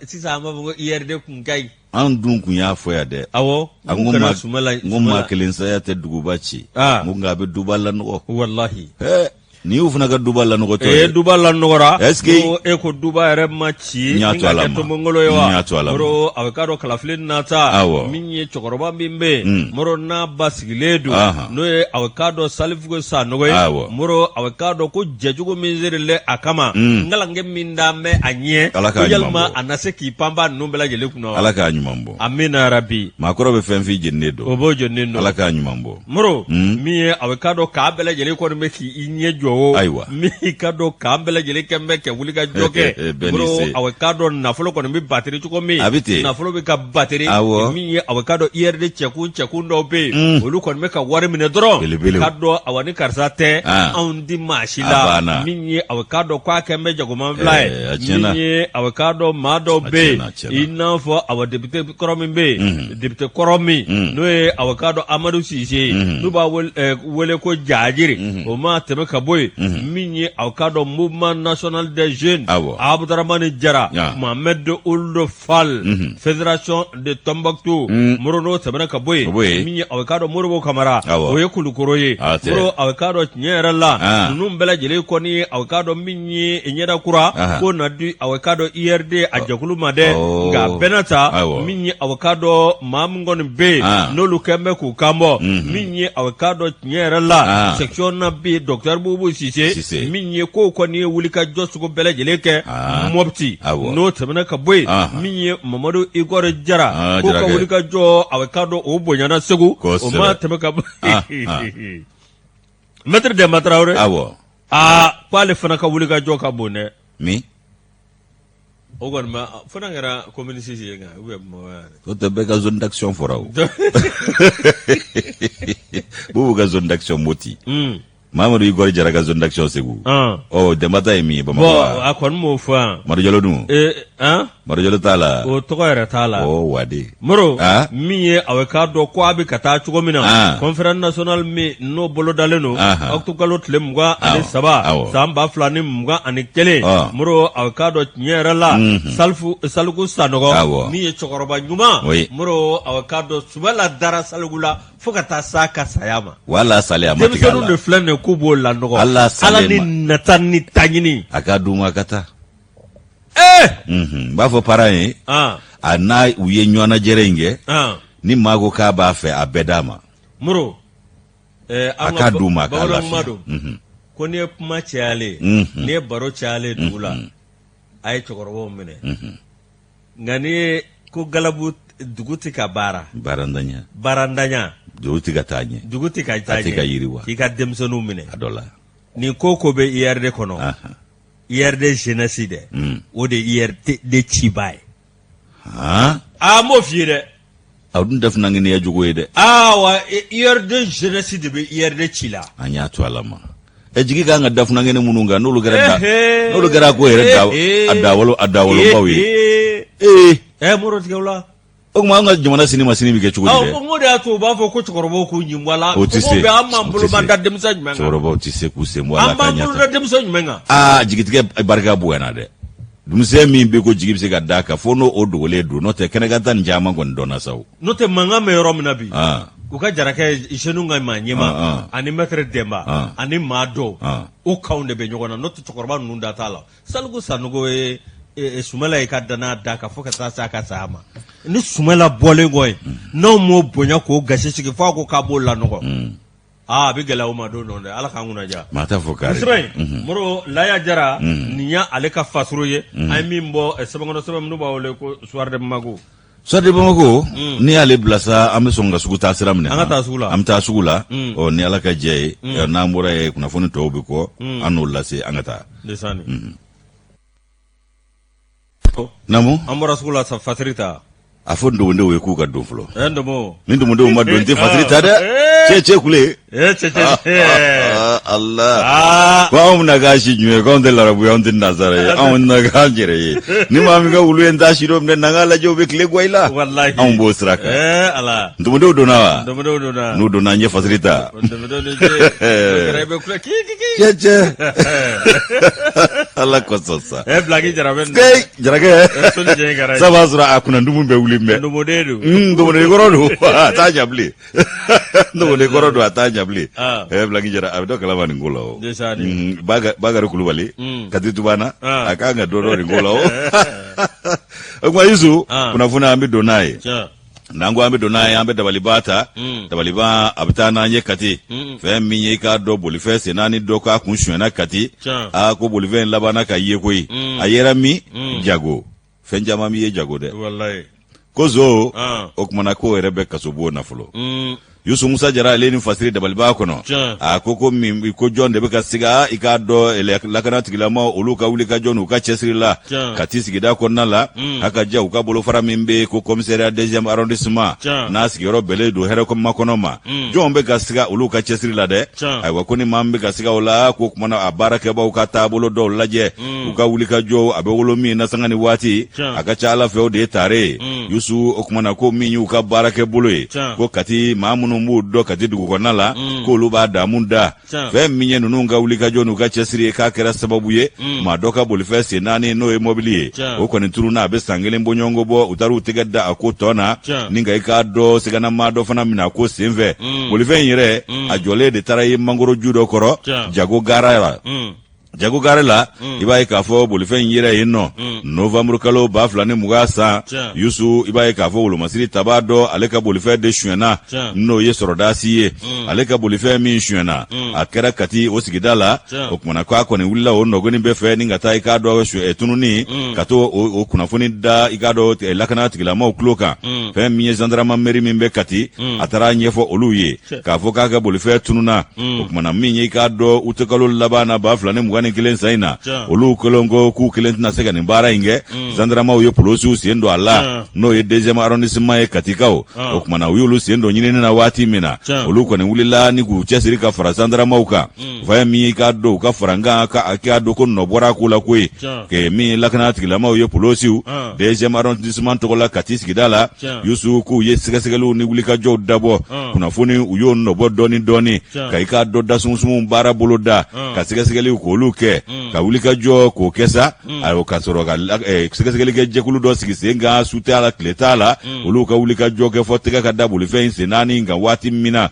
sisan an b'a fɔ ko URD kun ka ɲi An dun kun y'a fɔ yan dɛ. Awɔ. A ko maa n ko maa kelen saya tɛ duguba ci. N ko nka a bɛ duba lanɔgɔ. Walahi. Ɛɛ nin y'u fana ka duba lanɔgɔtɔ ye. Ee duba lanɔgɔra. Est ce que. Ko e ko duba yɛrɛ ma ci. N y'a to Ala ma. Tɔnbɔngolo ye wa. N y'a to Ala ma. Moro a bɛ k'a dɔn kalafili nata. Awɔ. Min ye cɛkɔrɔba min bɛ yen. Moro n'a basigilen don. N'o ye a bɛ k'a dɔn Salifu Sanogo ye. Awɔ. Moro a bɛ k'a dɔn ko jɛjugu min sirilen a kama. Ngalange min dalen bɛ a ɲɛ. Ala k'a ɲuman bɔ. Yalima a na se k'i panpa ninnu bɛɛ lajɛlen kunna wa? Ala k'a ɲuman bɔ. Amina yarabi. Maakɔrɔ bɛ fɛn f'i jeninen don. O b'o jeninen don. Ala k'a ɲuman bɔ. Moro min ye a bɛ k'a dɔn k'a bɛɛ lajɛlen kɔni bɛ k'i ɲɛ jɔ o. Ayiwa. Min k'a dɔn k'an bɛɛ lajɛlen kɛn bɛ kɛ wuli ka jɔ kɛ. Moro a bɛ k'a dɔn nafolo kɔni bɛ batiri cogo min. A bɛ ten. Nafolo bɛ ka batiri. Awɔ. Min ye a bɛ k'a dɔn IRD cɛkun cɛkun dɔw bɛ yen. Olu kɔni bɛ ka wari minɛ dɔrɔn. Belebelew. K'a dɔn awa ni karisa tɛ. Anw tɛ maa si la. A banna. Min ye a bɛ k'a dɔn k'a kɛn bɛ jagoman fila ye. A tiɲɛna. Min ye a bɛ k'a dɔn maa dɔw bɛ yen. A tiɲɛna, a tiɲɛna. I n'a fɔ awa député kɔrɔ min bɛ yen. Député kɔrɔ min. N'o ye a bɛ k'a dɔn Amadu Sise ye. N'u b'a wele ko Jajiri. O ma tɛmɛ ka bɔ yen. Min ye a bɛ k'a dɔn mouvement national des jeunes. Awɔ. Abudramani Jara. Mohamed Ould Fall. Fédération de Tombouctou. Moro n'o tɛmɛna ka bɔ yen. O bɔ yen. Min ye a bɛ k'a dɔn Modibo Kamara. Awɔ. O ye Kulukoro ye. A tɛ. Moro a bɛ k'a dɔn tiɲɛ yɛrɛ la. Ninnu bɛɛ lajɛlen kɔni ye a bɛ k'a dɔn min ye ɲɛda kura. K'o na di a bɛ k'a dɔn IRD a jɛkulu ma dɛ. Nka a bɛɛ n'a ta. Min ye a bɛ k'a dɔn maa min kɔni bɛ yen. N'olu kɛn bɛ k'u kan bɔ. Min ye a bɛ k'a dɔn tiɲɛ yɛrɛ la. Section na bi docteur Bubu Sise. Min ye kow kɔni ye wulikajɔ sugu bɛɛ lajɛlen kɛ. Mɔpti. N'o tɛmɛna ka bɔ yen. Min ye Mamadu Igor Jara. K'o ka wulikajɔ a bɛ k'a dɔn o bonyana Segu. O ma tɛmɛ ka bɔ yen. Maître Demba Traoré. Awɔ. Aa k'ale fana ka wulikajɔ ka bon dɛ. Min? O kɔni ma fo n'a kɛra commune 6 ye nka ou bien Bamakɔ yan. O tɛ bɛɛ ka zone d'action fɔra o. Bubu ka zone d'action Moti. Mamadu Igor Jara ka zone d'action Segu. Ɔ Demba ta ye min ye Bamakɔ. Bon a kɔni m'o fɔ yan. Madu Jalo dun? Ee han? Madu Jalo t'a la. O tɔgɔ yɛrɛ t'a la. Ɔ wade. Moro min ye a bɛ k'a dɔn ko a bɛ ka taa cogo min na conférence nationale min n'o bolodalen don octobre kalo tile 23 san 2021 Moro a bɛ k'a dɔn tiɲɛ yɛrɛ la Salifu Saliku Sanɔgɔ min ye cɛkɔrɔba ɲuman Moro a bɛ k'a dɔn Sumala dara Saliku la fo ka taa s'a ka saya ma wala sale a ma tigɛ a la denmisɛnninw de filɛ nin ye k'u b'o lanɔgɔ Ala Ala ni nata ni taɲini a ka d'u ma ka taa ee n b'a fɔ parent ye a n'a u ye ɲɔgɔnnajɛrɛ in kɛ ni maa ko k'a b'a fɛ a bɛɛ d'a ma Moro a k'a d'u ma a k'a lafiya ko n'i ye kuma cayalen n'i ye baro cayalen dugu la a ye cɛkɔrɔbaw minɛ nka n'i ye ko galabu dugu tɛ ka baara baarantanya baarantanya dugu tɛ ka taa ɲɛ dugu tɛ ka taa ɲɛ a tɛ ka yiriwa k'i ka denmisɛnninw minɛ a dɔ la nin ko ko bɛ IRD kɔnɔ IRD jeunesse dɛ o de IRD ciba ye aa n b'o f'i ye dɛ aw dun tɛ funankɛninya jogo ye dɛ aa wa IRD jeunesse de bɛ IRD ci la an y'a to Ala ma ɛ jigi kan ka da funankɛni minnu kan n'olu kɛra da n'olu kɛra ko yɛrɛ da a dawolo a dawolobaw ye ee ɛ moro tigɛ la o tuma an ka jamana sini ma sini bɛ kɛ cogo di dɛ n ko de y'a to u b'a fɔ ko cɛkɔrɔbaw k'u ɲin bɔ a la o tɛ se bɛ an b'an bolo man da denmisɛn jumɛn kan cɛkɔrɔbaw tɛ se k'u sen bɔ a la an b'an bolo da denmisɛn jumɛn kan aa jigitigɛ barika bonyana dɛ denmisɛn min bɛ ko jigi bɛ se ka d'a kan fo n'o o dogolen don n'o tɛ kɛnɛkanta nin caman kɔni dɔnna sa o n'o tɛ mankan bɛ yɔrɔ min na bi u ka jarakɛ jeunes ka maa ɲɛmaa ani maître Demba ani maa dɔw o kanw de bɛ ɲɔgɔn na n'o tɛ cɛkɔrɔba ninnu da t'a la Saliku Sanogo ye Sumala ye ka danaya d'a kan fo ka taa se a ka saya ma ni Sumala bɔlen kɔ yen n'anw m'o bonya k'o gasi sigi f'a ko k'a b'o lanɔgɔ aa a bɛ gɛlɛya o ma don dɔ dɛ Ala k'an kunna diya maa t'a fɔ kari sɛbɛn in Moro Laya Jara nin y'ale ka fasuru ye an ye min bɔ sɛbɛnkɔnɔ sɛbɛn minnu b'a wele ko Soir de Bamako Soir de Bamako n'i y'ale bila sa an bɛ sɔn ka sugu taa sira minɛ an ka taa sugu la an bɛ taa sugu la ɔ ni Ala ka jɛ ye n'an bɔra yen kunnafoni tɔw bɛ kɔ an n'o lase an ka taa naamu an bɔra sugu la sa fasiri ta a fɔ ndomondenw ye k'u ka don fɔlɔ ɛ ndomo ni ndomondenw ma don n tɛ fasiri ta dɛ cɛ cɛ kule Eh, cɛ cɛ Allah aa ko anw bɛna k'a si jumɛn ye k'anw tɛ larabu ye anw tɛ nazara ye anw bɛna k'an yɛrɛ ye ni maa min ka wulu ye n t'a si dɔn minɛ n'an k'a lajɛ u bɛ tile gwa i la walahi anw b'o sira kan eh ala ndomondenw donna wa ndomondenw donna n'u donna an ye fasiri ta ndomondenw ni ce kɛra i bɛ kule ki ki ki cɛ cɛ Ala kosɔn sa. Ɛ Bilaki Jara bɛ nin. Ee Jarakɛ. Soli jɛ kɛra. Sa b'a sɔrɔ a kunna ndumu bɛ wuli mɛ. Ndomoden don. Ndomoden kɔrɔ don a t'a ɲa bilen. Ndomoden kɔrɔ don a t'a ɲa bilen. Ɛ Bilaki Jara a bɛ dɔ kalama nin ko la o. Bakari Kulubali. Kati Tubana. A kan ka dɔ dɔn nin ko la o. O tuma Yusu. Kunnafoni an bɛ don n'a ye. N'an ko an bɛ don n'a ye an bɛ dabaliba ta dabaliba a bɛ taa n'an ye kati fɛn min ye i k'a dɔn bolifɛn sen naani dɔ k'a kun sonyɛna kati aa ko bolifɛn in labanna ka ye koyi a yera min jago fɛn caman bɛ ye jago dɛ ko zo o kumana k'o yɛrɛ bɛ kasobon na fɔlɔ Yusu Musa Jara ale ni fasiri dabaliba kɔnɔ a ko ko min ko jɔn de bɛ ka siga i k'a dɔn lakana tigilamaw olu ka wulikajɔ n'u ka cɛsiri la Kati sigida kɔnɔna la a ka ja u ka bolofara min bɛ yen ko commissariat deuxième arrondissement n'a sigiyɔrɔ bɛnnen don hɛrɛ makɔnɔ ma jɔn bɛ ka siga olu ka cɛsiri la dɛ ayiwa ko ni maa min bɛ ka siga o la k'o kumana a baarakɛbaw ka taabolo dɔw lajɛ u ka wulikajɔw a bɛ wolo min na sanga ni waati a ka ca ala fɛ o de ye tare ye yusu o kumana ko min y'u ka baarakɛ bolo ye ko kati maa minnu b'u dɔn kati dugu kɔnɔna la k'olu b'a damu da fɛn min ye ninnu ka wulikajɔ n'u ka cɛsiri ye k'a kɛra sababu ye maa dɔ ka bolifɛn sen naani n'o ye mɔbili ye o kɔni tununna a bɛ san kelen bɔɲɔgɔnko bɔ u taara u tɛgɛ da a ko tɔ na ni ka i k'a dɔn sigana maa dɔ fana minɛ a ko senfɛ bolifɛn in yɛrɛ a jɔlen de taara ye mangoroju dɔ kɔrɔ jago gara la jago gare la i b'a ye k'a fɔ bolifɛn in yera yen nɔ novembre kalo 2020 san yusu i b'a ye k'a fɔ wolomasiri tabaa dɔ ale ka bolifɛn de sonyɛna n'o ye sɔrɔdasi ye ale ka bolifɛn min sonyɛna a kɛra kati o sigida la o kumana k'a kɔni wulila o nɔgɔni bɛɛ fɛ ni ka taa i k'a dɔn tununni ka to o kunnafoni da i k'a dɔn lakana tigilamaw tulo kan fɛn min ye zandaramɛri min bɛ kati a taara ɲɛfɔ olu ye k'a fɔ k'a ka bolifɛn tununna o kumana min ye i k'a dɔn utikalo laban na 2021 san in na olu kɛlen ko k'u kelen tɛna se ka nin baara in kɛ zandaramaw ye polosiw sen don a la n'o ye deuxième arrondissement ye katikaw o kumana u y'olu sen don ɲinini na waati min na olu kɔni wulila ni k'u cɛsiri ka fara zandaramaw kan fɛn min ye i k'a dɔn u ka farankan ka a k'a dɔn ko nɔ bɔra a ko la koyi ke min ye lakana tigilamaw ye polosiw deuxième arrondissement tɔgɔ la kati sigida la yusu k'u ye sɛgɛsɛgɛliw ni wulikajɔw dabɔ kunnafoni u y'o nɔbɔ dɔɔni dɔɔni ka i k'a dɔn dasumusumu baara bolo da ka sɛgɛsɛgɛliw k'olu kɛ ka wulikajɔ k'o kɛ sa ayiwa ka sɔrɔ ka sɛgɛsɛgɛli kɛ jɛkulu dɔ sigi sen kan su t'a la tile t'a la olu ka wulikajɔ kɛ fɔ tɛgɛ ka da bolifɛn in sen naani kan waati min na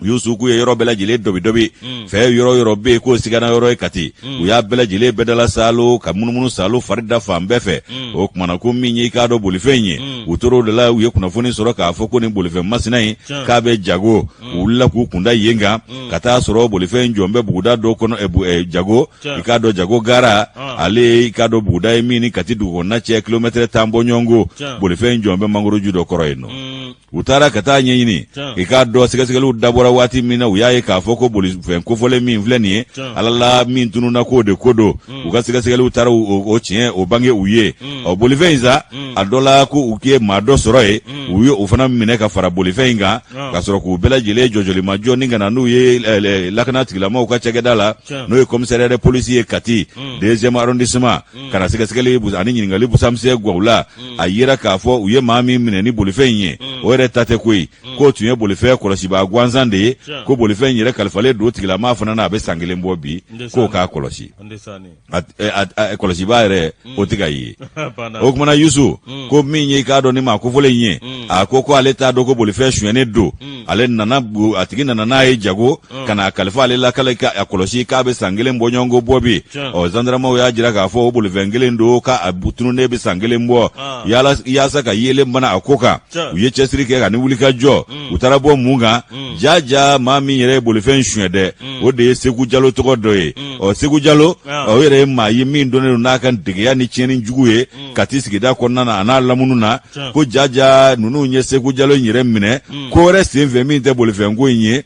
Yusu k'u ye yɔrɔ bɛɛ lajɛlen dɔbi-dɔbi fɛ yɔrɔ yɔrɔ bɛ yen k'o sigana yɔrɔ ye kati u y'a bɛɛ lajɛlen bɛɛ dala saalo ka munumunu saalo fari da fan bɛɛ fɛ o kumana ko min ye i k'a dɔn bolifɛn in ye u tor'o de la u ye kunnafoni sɔrɔ k'a fɔ ko nin bolifɛn masina in k'a bɛ jago u wulila k'u kunda yen kan ka taa sɔrɔ bolifɛn in jɔn bɛ buguda dɔ kɔnɔ jago i k'a dɔn jago gara ale i k'a dɔn buguda ye min ni kati dugukɔnɔna cɛ kilomɛtɛrɛ 10 bɔɲɔgɔnko bolifɛn in jɔn bɛ mangoroju dɔ kɔrɔ yen nɔ u taara ka taa ɲɛɲini i k'a dɔn sɛgɛsɛgɛliw dabɔra waati min na u y'a ye k'a fɔ ko bolifɛn kofɔlen min filɛ nin ye ala la min tununna k'o de ko don u ka sɛgɛsɛgɛliw taara o tiɲɛ o bange u ye ɔ bolifɛn in sa a dɔ la ko u ye maa dɔ sɔrɔ yen u ye o fana minɛ ka fara bolifɛn in kan ka sɔrɔ k'u bɛɛ lajɛlen jɔjɔlimajɔ ni ka na n'u ye lakana tigilamaw ka cakɛda la n'o ye commissariat de police ye kati deuxième arrondissement ka na sɛgɛsɛgɛli ani ɲininkali busamisɛn gwaw la a yera k'a fɔ u ye maa min minɛ ni bolifɛn in ye o yɛrɛ ta tɛ koyi k'o tun ye bolifɛn kɔlɔsibaa gansan de ye ko bolifɛn in yɛrɛ kalifalen don tigilamaa fana na a bɛ san kelen bɔ bi k'o k'a kɔlɔsi kɔlɔsibaa yɛrɛ o tɛ ka ye o kumana yusu ko min ye i k'a dɔn ni maa kofɔlen in ye a ko ko ale t'a dɔn ko bolifɛn sonyɛnen don ale nana a tigi nana n'a ye jago ka n'a kalifa ale la k'ale ka a kɔlɔsi k'a bɛ san kelen bɔɲɔgɔnko bɔ bi ɔ zandaramaw y'a jira k'a fɔ o bolifɛn kelen don k'a tununnen bɛ san kelen bɔ yaasa ka yeelen bana a ko kan u ye cɛsiri kɛ ka ni wulikajɔ u taara bɔ mun kan jaa jaa maa min yɛrɛ ye bolifɛn suɲɛ dɛ o de ye segu jalo tɔgɔ dɔ ye ɔ segu jalo o yɛrɛ ye maa ye min dɔnnen don n'a ka degeya ni tiɲɛni jugu ye kati sigida kɔnɔna na a n'a lamunu na ko jaa jaa ninnu ye segu jalo in yɛrɛ minɛ ko wɛrɛ senfɛ min tɛ bolifɛnko in ye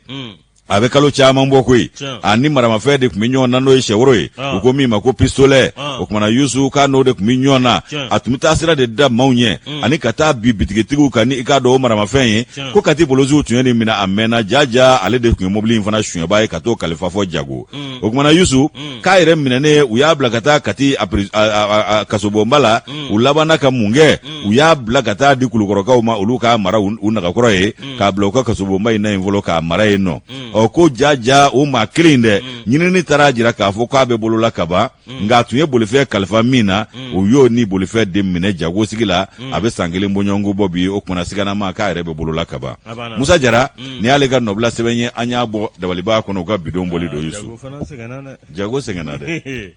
a bɛ kalo caman bɔ koyi a ni maramafɛn de tun bɛ ɲɔgɔn na n'o ye sɛworo ye u ko min ma ko pistolet o kumana yusu k'a n'o de tun bɛ ɲɔgɔn na a tun bɛ taa sira de da maaw ɲɛ ani ka taa bin bitigitigiw kan ni i k'a dɔn o maramafɛn ye ko kati polosiw tun ye nin minɛ a mɛnna jaa jaa ale de tun ye mobili in fana suɲɛbaa ye ka t'o kalifa fɔ jago o kumana yusu k'a yɛrɛ minɛnen u y'a bila ka taa kati a kasobonba la u labanna ka mun kɛ u y'a bila ka taa di kulukɔrɔkaw ma olu k'a mara u nagakɔrɔ ye k'a bila u ka kasobonba in na yen fɔlɔ k'a mara yen nɔ ɔ Ɔ ko ja ja o maa kelen in dɛ, ɲinini taara jira k'a fɔ k'a bɛ bolola kaban, nka a tun ye bolifɛn kalifa min na, u y'o ni bolifɛn de minɛ jagosigi la. A bɛ san kelen bɔɲɔgɔnko bɔ bi. O kumana siganama k'a yɛrɛ bɛ bolola kaban. Musa Jara, nin y'ale ka nɔbila sɛbɛn ye, an y'a bɔ dabaliba kɔnɔ, u ka bidon bɔli don. Yusu, jago sɛgɛnna dɛ.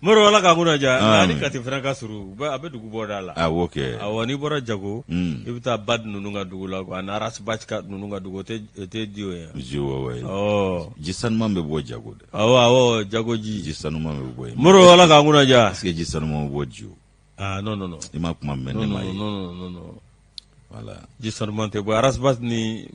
Moro, Ala k'an kunna diya. Nka ni Kati fana ka surun, a bɛ dugu bɔda la. Awɔ kɛ. Awɔ, n'i bɔra Jago, i bɛ taa Bad ninnu ka dugu la quoi, ani Ras Bath ka ninnu ka dugu, o tɛ Diyo ye. Ji wa, ji sanuman bɛ bɔ Jago dɛ. Awɔ awɔ, Jago ji. Ji sanuman bɛ bɔ yen. Moro, Ala k'an kunna diya. Est-ce que ji sanuman bɛ bɔ Diyo? Ah non non non. I ma kuma mɛn ne ma ye. Non non non non. Voilà. Ji sanuman tɛ bɔ. Ras Bath ni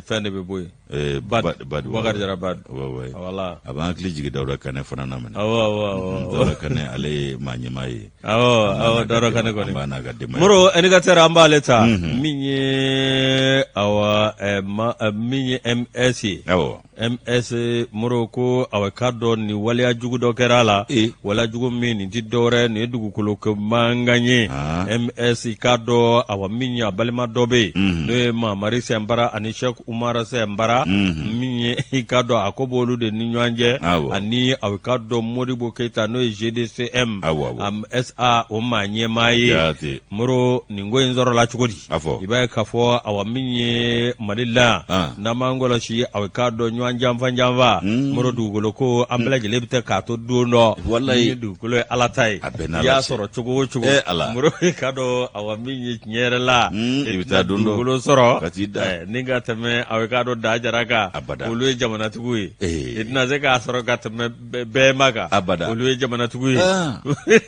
fɛn de bɛ bɔ yen. Bad, Bad, Bakari Jara Bad. Ouais. Voilà. A b'an hakili jigin Dawuda Kanɛ fana na minɛ. Awɔ awɔ awɔ. Dawuda Kanɛ, ale ye maa ɲɛmaa ye. Awɔ awɔ, Dawuda Kanɛ kɔni. An b'a n'a ka denbaya. Moro, indicateur an b'ale ta. Min ye awa ma min ye MS ye. Awɔ. MS Moro ko awa k'a dɔn nin waleya jugu dɔ kɛra a la. Waleya jugu min nin tɛ dɔwɛrɛ, nin ye dugukolo ko mankan ye. MS k'a dɔn awa min ye a balima dɔ bɛ yen, n'o ye Mamari Sɛnpara ani Sɛki Umar Sɛnpara, min ye i k'a dɔn a ko b'olu de ni ɲɔgɔn cɛ, ani awa k'a dɔn Modibo Keyita, n'o ye GDCM SA o maa ɲɛmaa ye. Moro, nin ko in sɔrɔla cogo di? A fɔ. I b'a ye k'a fɔ awa min ye Mali la, n'an m'an kɔlɔsi, awa k'a dɔn ɲɔgɔn janfa janfa. Moro, dugukolo ko an bɛɛ lajɛlen bɛ taa k'a to don dɔ. Walayi. Min ye dugukolo ye Ala ta ye. A bɛɛ n'Ala I y'a cɛ. sɔrɔ cogo o cogo. Eh, Ala. Moro, i k'a dɔn awa min ye tiɲɛ yɛrɛ la, i bɛ taa don dɔ dugukolo sɔrɔ ka t'i da. Ni ka tɛmɛ awa k'a dɔn Da Jara kan. Abada. Olu ye jamanatigiw ye. Eh. I tɛna se k'a sɔrɔ ka tɛmɛ bɛɛma kan. Abada. Olu ye jamanatigiw ye. Ah,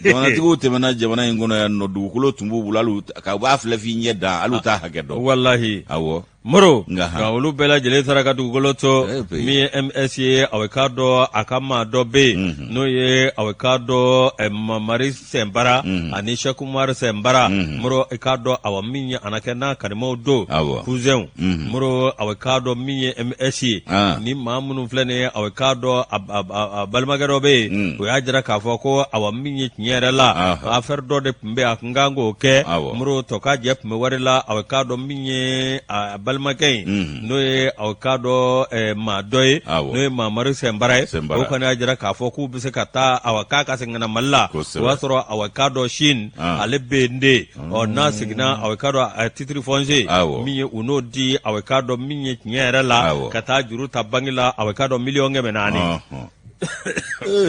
jamanatigiw tɛmɛna jamana in kɔnɔ yan nɔ, dugukolo tun b'u bolo, hali ka u b'a filɛ f'i ɲɛ dan, hali u t'a hakɛ dɔn. Walahi. Awɔ. Moro, Nka, nka olu bɛɛ lajɛlen taara ka dugukolo to. Eh, pe. Min ye MS ye, awa k'a dɔn a ka maa dɔ bɛ yen, n'o ye awa k'a dɔn Mamari Sɛnpara ani Sɛki Umaru Sɛnpara. Moro, i k'a dɔn awa min ye a na kɛ n'a kanimaw don, Awɔ. cousinw. Moro, awa k'a dɔn min ye MS ye, Ah. ni maa minnu filɛ nin ye, awa k'a dɔn a balimakɛ dɔ bɛ yen, o y'a jira k'a fɔ ko awa min ye tiɲɛ yɛrɛ la, affaire dɔ de tun bɛ a kun kan k'o kɛ. Moro, tɔ ka jɛ tun bɛ wari la, awa k'a dɔn min ye a balimakɛ in, n'o ye awa k'a dɔn maa dɔ ye, n'o ye Mamari Sɛnpara ye, o kɔni y'a jira k'a fɔ k'u bɛ se ka taa awa k'a ka segin ka na Mali la. O y'a sɔrɔ awa k'a dɔn Chine ale bɛ yen de. Ɔ n'a seginna, awa k'a dɔn a titre foncier min ye u n'o di, awa k'a dɔn min ye tiɲɛ yɛrɛ la, ka taa juru ta banque la, awa k'a dɔn 400 000.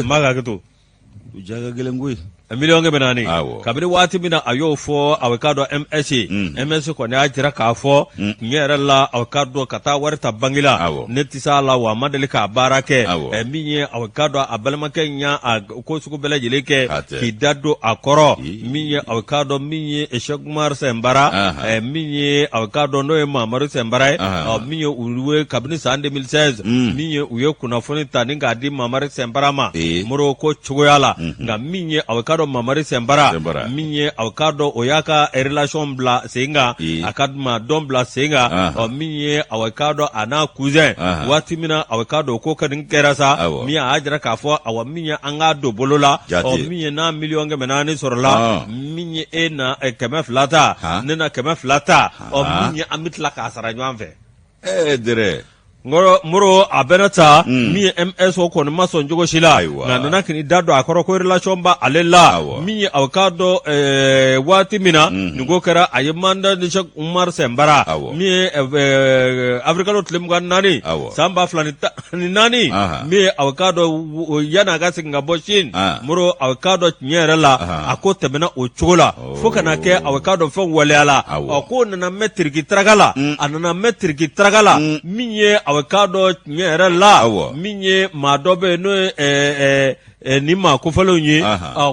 N b'a hakɛ to. Ja ka gɛlɛn koyi. 400 000. Kabini waati min na a y'o fɔ awa k'a dɔn MS ye, MS kɔni y'a jira k'a fɔ tiɲɛ yɛrɛ la, awa k'a dɔn ka taa wari ta banque la, ne tɛ s'a la, wa a ma deli k'a baara kɛ. Min ye awa k'a dɔn a balimakɛ in y'a ko sugu bɛɛ lajɛlen kɛ k'i da don a kɔrɔ. Min ye awa k'a dɔn min ye Sɛki Umaru Sɛnpara, min ye awa k'a dɔn n'o ye Mamari Sɛnpara ye, min ye olu ye kabini san 2016, min ye u ye kunnafoni ta ni k'a di Mamari Sɛnpara ma. Moro, ko cogoya la, nka min ye awa k'a dɔn Mamari Sɛnpara, min ye awa k'a dɔn o y'a ka relation bila sen kan, a ka maa dɔn bila sen kan. Ɔ min ye awa k'a dɔn a n'a cousin, waati min na awa k'a dɔn ko kɔni kɛra sa, min a y'a jira k'a fɔ awa min ye an k'a don bolo la, ɔ min ye n'a 400 000 sɔrɔla, min ye e na 200 ta, ne na 200 ta, ɔ min ye an bɛ tila k'a sara ɲɔgɔn fɛ. Ɛɛ dɛrɛ. Moro, a bɛna ta min ye MS o kɔni ma sɔn cogo si la, nka nana k'i da don a kɔrɔ ko relation b'ale la. Min ye aw k'a dɔn waati min na nin ko kɛra, a ye mandat di Sɛki Umaru Sɛnpara, min ye avril kalo tile 24 san 2014, min ye aw k'a dɔn yanni a ka segin ka bɔ Chine. Moro, aw k'a dɔn tiɲɛ yɛrɛ la, a ko tɛmɛna o cogo la fo ka na kɛ aw k'a dɔn fɛn waleya la. Ɔ ko nana mɛn tiriki taraka la, a nana mɛn tiriki taraka la. Min ye aw k'a dɔn tiɲɛ yɛrɛ la, min ye maa dɔ bɛ yen, n'o ye nin maa kofɔlenw ye,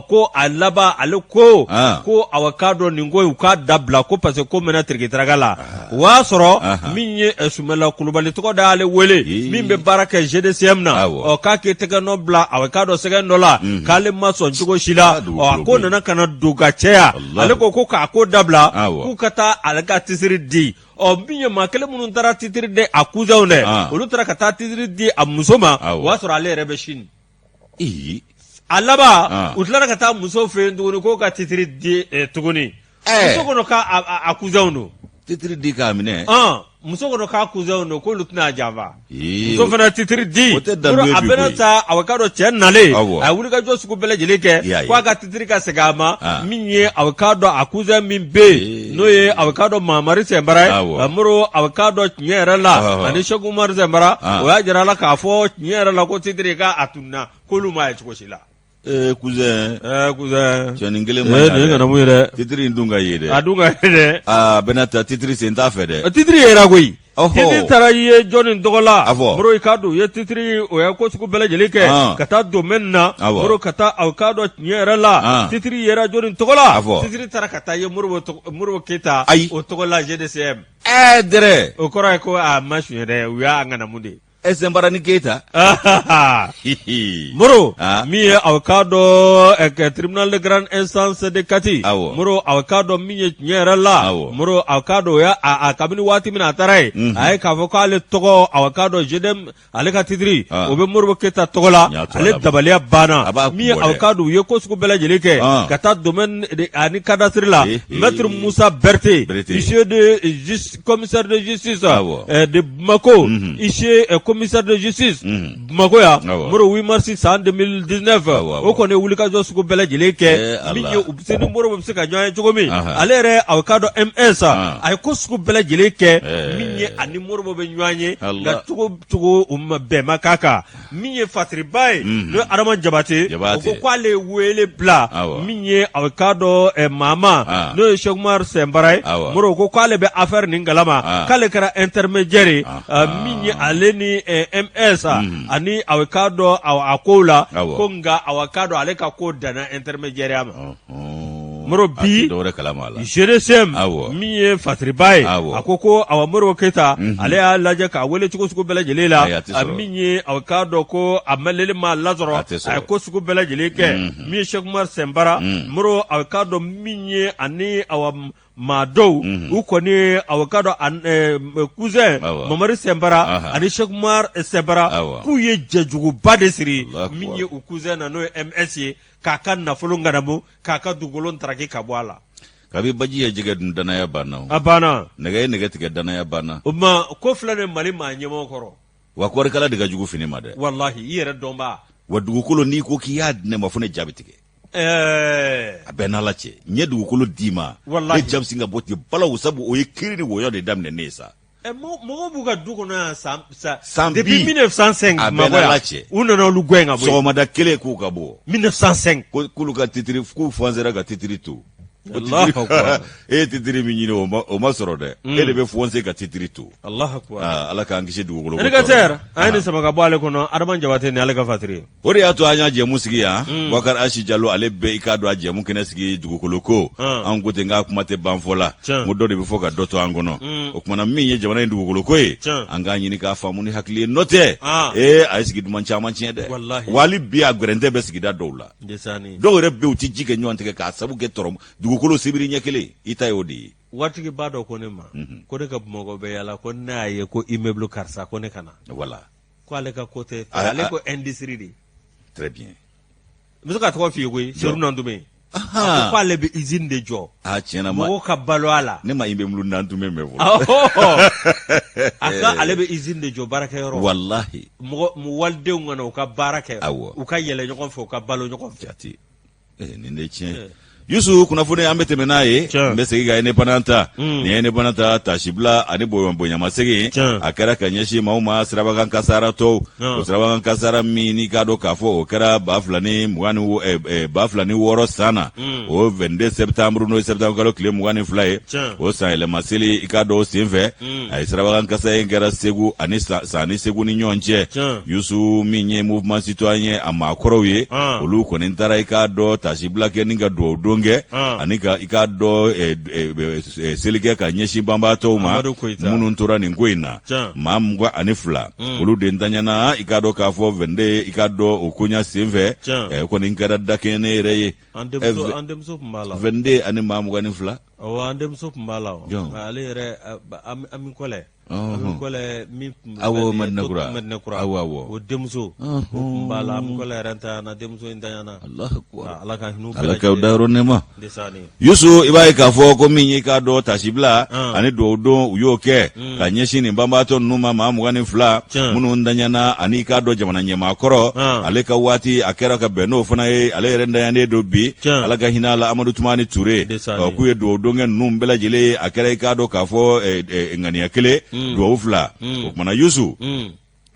ko a laban ale ko ko aw k'a dɔn nin ko u k'a dabila, ko parce que ko mɛnna tiriki taraka la. O y'a sɔrɔ min ye Sumala Kulubali tɔgɔ da ale wele, min bɛ baara kɛ GDCM na, ɔ k'a k'i tɛgɛ nɔ bila aw k'a dɔn sɛbɛn dɔ la, k'ale ma sɔn cogo si la. Ɔ a ko nana ka na don ka caya, ale ko ko k'a ko dabila, k'u ka taa ale ka titre di. Ɔ min ye maa kelen minnu taara titre di a cousinw dɛ, olu taara ka taa titre di a muso ma, o y'a sɔrɔ ale yɛrɛ bɛ Chine. A laban u tilara ka taa muso fɛ yen tuguni k'o ka titre di tuguni. Muso kɔnɔ k'a cousinw don. Titre di k'a minɛ. Muso ko k'a cousin don, k'olu tɛna a janfa. Muso fana titiri di, a bɛna taa, a k'a dɔn cɛ nalen, a ye wulikajɔ sugu bɛɛ lajɛlen kɛ k'a ka titiri ka segin a ma. Min ye a k'a dɔn a cousin min bɛ yen, n'o ye a k'a dɔn Mamari Sɛnbara ye, Moro, a k'a dɔn tiɲɛ yɛrɛ la, ani Sɛki Umaru Sɛnbara, o y'a jira a la k'a fɔ tiɲɛ yɛrɛ la ko titiri k'a tununna, k'olu m'a ye cogo si la. Ee cousin. Ee cousin. Cɛnin kelen ma nin ye ŋanamu ye dɛ. Titiri in dun ka ye dɛ. A dun ka ye dɛ. Aa bɛna taa titiri sen t'a fɛ dɛ. Titiri yera koyi. Titiri taara ye jɔnni tɔgɔ la? A fɔ. Moro, i k'a dɔn u ye titiri, o ye ko sugu bɛɛ lajɛlen kɛ. Ka taa domaine na. Moro, ka taa, aw k'a dɔn tiɲɛ yɛrɛ la. Titiri yera jɔnni tɔgɔ la? A fɔ. Titiri taara ka taa ye Modibo Keyita. Ayi. O tɔgɔ la GDCM. Ɛɛ dɛrɛ. O kɔrɔ ye ko a ma suɲɛ dɛ, u y'a ŋanamu de. Ɛ Sɛnbara ni Keyita. Moro, min ye aw k'a dɔn tribunal de grande instance de Kati. Moro, aw k'a dɔn min ye tiɲɛ yɛrɛ la. Moro, aw k'a dɔn o y'a kabini waati min na a taara yen, a ye k'a fɔ k'ale tɔgɔ, aw k'a dɔn GDM, ale ka titiri o bɛ Modibo Keyita tɔgɔ la. Ale dabaliya banna. Min ye aw k'a dɔn u ye ko sugu bɛɛ lajɛlen kɛ ka taa domaine ani cadastre la, maître Musa Berete, huissier de commissaire de justice de Bamako, huissier commissaire de justice Bamako yan, Moro, 8 mars san 2019, o kɔni ye wulikajɔ sugu bɛɛ lajɛlen kɛ. Min ye u bɛ se ni Modibo bɛ se ka ɲɔgɔn ye cogo min, ale yɛrɛ, aw k'a dɔn MS, a ye ko sugu bɛɛ lajɛlen kɛ min ye ani Modibo bɛ ɲɔgɔn ye, nka cogo cogo u ma bɛn ma k'a kan. Min ye fasiriba ye, n'o ye Adama Jabate, o ko k'ale ye wele bila min ye aw k'a dɔn maa ma, n'o ye Sɛki Umaru Sɛnpara ye. Moro ko k'ale bɛ affaire nin kalama, k'ale kɛra intermédiaire ye min ye ale ni MS ani aw k'a dɔn a kow la, ko nka aw k'a dɔn ale ka ko danna intermédiaire ma. Moro, bi GDCM, min ye fasiriba ye, a ko ko awa Modibo Keyita, ale y'a lajɛ k'a wele cogo sugu bɛɛ lajɛlen la, min ye aw k'a dɔn ko a maleli ma lasɔrɔ, a ye ko sugu bɛɛ lajɛlen kɛ. Min ye Sɛki Umaru Sɛnpara, Moro, aw k'a dɔn min ye ani awa maa dɔw u kɔni, aw k'a dɔn cousin Mamari Sɛnpara ani Sɛki Umaru Sɛnpara, k'u ye jɛjuguba de siri min ye u cousin na, n'o ye MS ye, k'a ka nafolo ŋanamu, k'a ka dugukolo ntaraki ka bɔ a la. Kabi baji ye jɛgɛ dun, danaya banna. A banna. Nɛgɛ ye nɛgɛ tigɛ, danaya banna. O tuma ko filɛ nin Mali maa ɲɛmɔgɔ kɔrɔ. Wa kɔɔrikala de ka jugu fini ma dɛ. Walahi, i yɛrɛ dɔnbaa. Wa dugukolo, n'i ko k'i y'a di ne ma fo ne ja bɛ tigɛ. Ɛɛ. A bɛɛ n'Ala cɛ, n ye dugukolo d'i ma. Walahi. Ne ja bɛ sin ka bɔ ten balawu, sabu o ye kiiri ni wɔyɔ de daminɛ ne ye sa. Mɔgɔw b'u ka du kɔnɔ yan san san depuis 1905 a bɛɛ n'Ala cɛ, u nana olu gɛn ka bɔ yen. Sɔgɔmada kelen k'u ka bɔ. 1905. Ko k'olu ka titiri, k'u fɔnsera ka titiri to. Allahu akbar. E ye titiri min ɲini, o ma sɔrɔ dɛ. E de bɛ fɔnse ka titiri to. Allahu akbar. Aa, Ala k'an kisi dugukolo ko Indicateur, an ye nin sama ka bɔ ale kɔnɔ, Adama Jabate ni ale ka fasiri ye. O de y'a to an y'a jɛmu sigi yan. Bubakari Asi Jalo, ale bɛ i k'a dɔn a jɛmu kɛnɛ sigi dugukolo ko. An ko ten k'a kuma tɛ ban fɔ la. N ko dɔ de bɛ fɔ ka dɔ to an kɔnɔ. O kumana min ye jamana in dugukolo ko ye, an k'a ɲini k'a faamu ni hakili ye, n'o tɛ ee, a ye sigi duman caman tiɲɛ dɛ. Wa hali bi a gɛrɛntɛ bɛ sigida dɔw la. Dɔw yɛrɛ bɛ yen, u tɛ ji kɛ ɲɔgɔn tigɛ k'a sabu kɛ tɔrɔ dugukolo sibiri ɲɛ kelen, i ta y'o de ye. Waritigiba dɔ ko ne ma ko ne ka Bamakɔ bɛ yala, ko ne y'a ye ko immeuble karisa, ko ne ka na. Voilà. Ko ale ka ko tɛ, ale ko industrie de. Très bien. N bɛ se ka tɔgɔ f'i ye koyi, Seru Nantume. A ko k'ale bɛ usine de jɔ. Ah, tiɲɛ na. Mɔgɔw ka balo a la. Ne ma immeuble Nantume mɛn fɔlɔ. A ko ale bɛ usine de jɔ, baarakɛyɔrɔ. Walahi. Mɔgɔ walidenw ka na u ka baara kɛ. Awɔ. U ka yɛlɛ ɲɔgɔn fɛ, u ka balo ɲɔgɔn fɛ. Jate. Nin de tiɲɛ Yusu kunnafoni, an bɛ tɛmɛ n'a ye. N bɛ segin ka Indépendant ta. Nin ye Indépendant ta, tasibila ani bonyamasegin a kɛra ka ɲɛsin maaw ma sirabakan kasaratɔw. O sirabakan kasara min n'i k'a dɔn k'a fɔ o kɛra 2026 san na, o 22 septembre, n'o ye septembre kalo tile 22 ye, o san yɛlɛma seli, i k'a dɔn o senfɛ a ye sirabakan kasara in kɛra Segu ani San ni Segu ni ɲɔgɔn cɛ. Yusu, min ye mouvement citoyen a maakɔrɔw ye, olu kɔni taara i k'a dɔn tasibila kɛ ni ka dugawu don kɛ ani ka i k'a dɔn seli kɛ ka ɲɛsin banbaatɔw ma minnu tora nin ko in na. Maa 22, olu de ntanyana i k'a dɔn k'a fɔ 22, i k'a dɔn o koɲa senfɛ kɔni kɛra dakɛɲɛnen yɛrɛ ye. An denmuso tun b'a la. 22 ani maa 22. Awɔ, an denmuso tun b'a la. Ale yɛrɛ, Ami Kɔlɛ. Kɔlɛ min tun bɛ awɔ Madinakura Madinakura awɔ awɔ o denmuso o tun b'a la Ami Kɔlɛ yɛrɛ ntanyana denmuso in ntanyana Alahu akubar Ala ka hinɛ u bɛɛ Ala k'u dayɔrɔ nɛɛma ndesan Yusu i b'a ye k'a fɔ ko min y'i k'a dɔn tasibila ani dugawudon u y'o kɛ ka ɲɛsin nin banbaatɔ ninnu ma maa 22 minnu ntanyana ani i k'a dɔn jamana ɲɛmaa kɔrɔ ale ka waati a kɛra ka bɛn n'o fana ye ale yɛrɛ ntanyanen don bi Ala ka hinɛ a la Amadu Tumani Ture k'u ye dugawudon kɛ ninnu bɛɛ lajɛlen ye a kɛra i k'a dɔn k'a fɔ ŋaniya kelen dugawu fila o kumana Yusu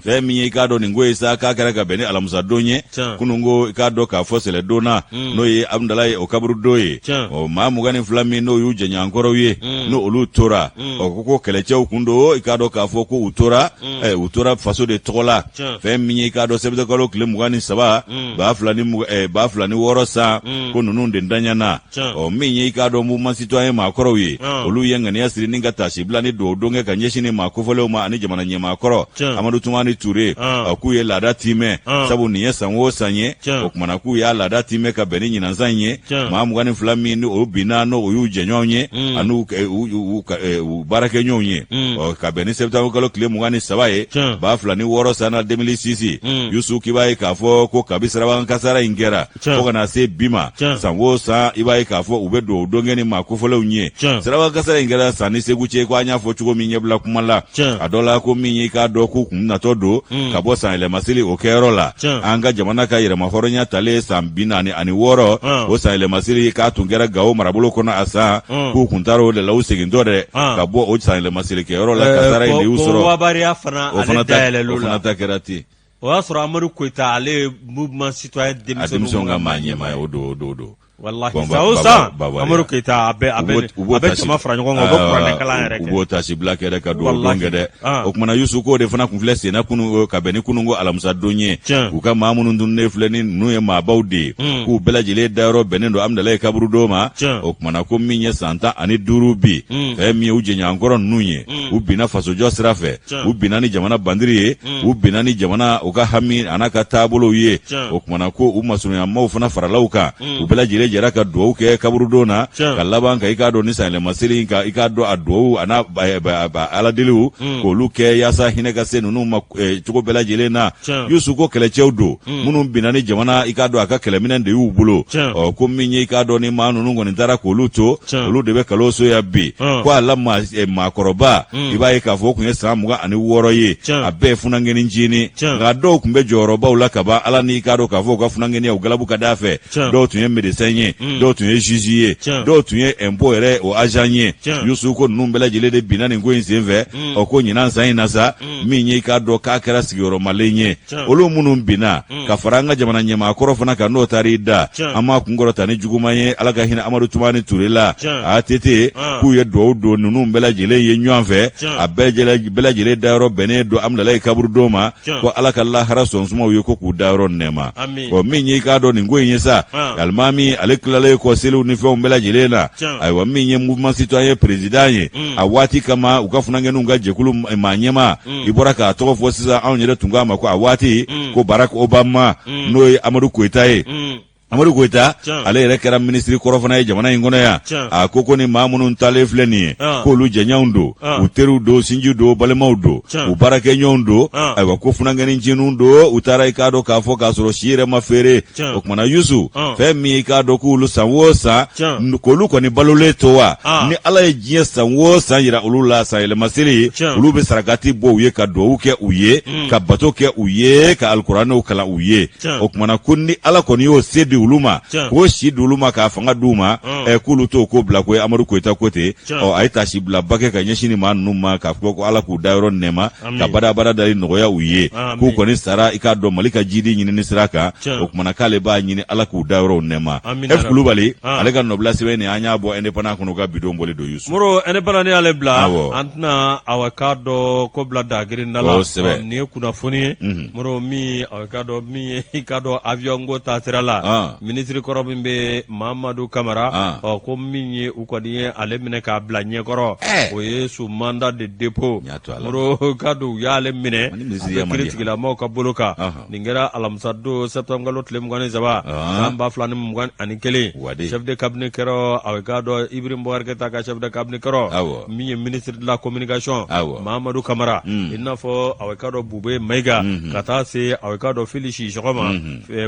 fɛn min ye i k'a dɔn nin ko ye sa k'a kɛra ka bɛn ni alamisadon ye kununko i k'a dɔn k'a fɔ sɛlɛdon na n'o ye Amudalayi o kaburudon ye ɔ maa 22 min n'o y'u jɛɲɔgɔnkɔrɔw ye n'o olu tora ɔ ko kɛlɛcɛw kun don i k'a dɔn k'a fɔ ko u tora u tora faso de tɔgɔ la fɛn min ye i k'a dɔn sɛtanburukalo tile 23 2006 san ko ninnu de ntanyana ɔ min ye i k'a dɔn mouvement citoyen maakɔrɔw ye olu ye ŋaniya siri ni ka tasibila ni dugawudon kɛ ka ɲɛsin ni maa kofɔlenw ma ani jamana ɲɛmaa kɔrɔ Amadu Tumani Ture ɔ k'u ye laada tiimɛ sabu nin ye san o san ye o kumana k'u y'a laada tiimɛ ka bɛn ni ɲinansan in ye maa 22 min ni o binna n'o o y'u jɛɲɔgɔnw ye ani u baarakɛɲɔgɔnw ye ɔ ka bɛn ni sɛtanburukalo tile 23 ye 2006 san na 2006 Yusu k'i b'a ye k'a fɔ ko kabi sirabakan kasara in kɛra fo ka na se bi ma san o san i b'a ye k'a fɔ u bɛ dugawu don kɛ ni maa kofɔlenw ye siraba kasara in kɛra san ni segu cɛ ko an y'a fɔ cogo min ɲɛbila kuma la a dɔ la ko min y'i k'a dɔn k'u kun natɔ don ka bɔ san yɛlɛmaseli o kɛyɔrɔ la an ka jamana ka yɛrɛmahɔrɔnya talen san 46 o san yɛlɛmaseli k'a tun kɛra gawo marabolo kɔnɔ a san k'u kun taara o de la u segintɔ dɛ ka bɔ o san yɛlɛmaseli kɛyɔrɔ la kasara in de y'u sɔrɔ o fana ta kɛra ten O y'a sɔrɔ Amadu Koyita ale ye mouvement citoyen denmisɛnninw ka maa ɲɛmaa ye o don o don o don walahi san o san Amadu Koyita a bɛ a bɛ a bɛ jama fara ɲɔgɔn kan u bɛ kuranɛ kalan yɛrɛ kɛ u b'o tasibila kɛ dɛ ka dugawu don kɛ dɛ o kumana Yusu k'o de fana kun filɛ senna kunun ka bɛn ni kununko alamisa don ye u ka maa minnu tununnen filɛ ni ninnu ye maabaw de ye k'u bɛɛ lajɛlen dayɔrɔ bɛnnen don Amudalayi kaburudon ma o kumana ko min ye san 15 bi fɛn min ye u jɛɲɔgɔnkɔrɔ ninnu ye u binna fasojɔ sira fɛ u binna ni jamana bandiri ye u binna ni jamana u ka hami an'a ka taabolow ye o kumana ko u masurunyamaw fana farala u kan u bɛɛ lajɛlen jɛra ka dugawu kɛ kaburudon na ka laban ka i k'a dɔn ni sanyɛlɛmaseli ka i k'a dɔn a dugawu an'a aladeliw k'olu kɛ yaasa hinɛ ka se ninnu ma cogo bɛɛ lajɛlen na Yusu ko kɛlɛcɛw don minnu binna ni jamana i k'a dɔn a ka kɛlɛminɛn de y'u bolo ɔ ko min ye i k'a dɔn ni maa ninnu kɔni taara k'olu to olu de bɛ kalo so yan bi ko a la maakɔrɔba i b'a ye k'a fɔ o tun ye san 26 ye a bɛɛ ye funankɛnin ncinin nka dɔw tun bɛ jɔyɔrɔbaw la ka ban ala n'i k'a dɔn k'a fɔ u ka funankɛninya u galabu ka d'a fɛ dɔw tun ye médecin ye dɔw tun ye juge ye dɔw tun ye impôt yɛrɛ o agent ye Yusu ko ninnu bɛɛ lajɛlen de binna nin ko in senfɛ ɔ ko ɲinan san in na sa min ye i k'a dɔn k'a kɛra sigiyɔrɔmalen ye olu minnu binna ka fara an ka jamana ɲɛmaa kɔrɔ fana kan n'o taara i da an b'a kunkɔrɔta ni juguman ye ala ka hinɛ Amadu Tumani Ture la ATT k'u ye dugawu don ninnu bɛɛ lajɛlen ye ɲɔgɔn fɛ a bɛɛ lajɛlen dayɔrɔ bɛnnen don Amudalayi kaburudon ma ko ala ka lahara sɔn suma u ye ko k'u dayɔrɔ nɛɛma ɔ min ye i k'a dɔn nin ko in ye sa alimami ale tilalen kɔ seliw ni fɛnw bɛɛ lajɛlen na ayiwa min ye mouvement citoyen président ye a waati kama u ka funankɛninw ka jɛkulu maa ɲɛmaa i bɔra k'a tɔgɔ fɔ sisan anw yɛrɛ tun k'a ma ko a waati ko Barack Obama n'o ye Amadu Koyita ye Amadu Koyita ale yɛrɛ kɛra minisiri kɔrɔ fana ye jamana in kɔnɔ yan a ko ko ni maa minnu taalen filɛ nin ye k'olu jɛɲɔgɔnw don u teriw don sinji don balimaw don u baarakɛɲɔgɔnw don ayiwa ko funankɛnin ncinin don u taara i k'a dɔn k'a fɔ k'a sɔrɔ si yɛrɛ ma feere o kumana Yusu fɛn min i k'a dɔn k'olu san o san k'olu kɔni balolen to wa ni Ala ye diɲɛ san o san yira olu la sanyɛlɛmaseli olu bɛ sarakati bɔ u ye ka dugawu kɛ u ye ka bato kɛ u ye ka alikuranɛw kalan u ye o kumana ko ni Ala kɔni y'o se di olu ma k'o si di olu ma k'a fanga di u ma k'olu t'o ko bila ko Amadu Koyita ko ten ɔ a ye taasibilaba kɛ ka ɲɛsin nin maa ninnu ma k'a fɔ ko Ala k'u dayɔrɔ nɛɛma ka badabada dali nɔgɔya u ye k'u kɔni sara i k'a dɔn Mali ka jidi ɲinini sira kan o kumana k'ale b'a ɲini Ala k'u dayɔrɔw nɛɛma F Kulubali ale ka nɔbila sɛbɛn nin an y'a bɔ Indépendant kɔnɔ ka bidon bɔli don Yusu Moro Indépendant n'i y'ale bila an tɛna awa k'a dɔn ko bila dagirin da la nin ye kunnafoni ye Moro min awa k'a dɔn min ye i k'a dɔn avion ko taasira la. Minisiri kɔrɔ min bɛ Mamadu Kamara, ɔ ko min ye u kɔni ye ale minɛ k'a bila ɲɛkɔrɔ, o ye sous mandat de dépôt. Moro k'a dɔn u y'ale minɛ kiiritigilamaw ka bolo kan. Nin kɛra alamisa don septembre kalo tile 23 san 2021. Chef de cabinet kɔrɔ, a k'a dɔn Ibrahim Boubacar Keita ka chef de cabinet kɔrɔ min ye ministre de la communication Mamadu Kamara, i n'a fɔ a k'a dɔn Bube Mayiga, ka taa se a k'a dɔn Fili Sisɔkɔ ma,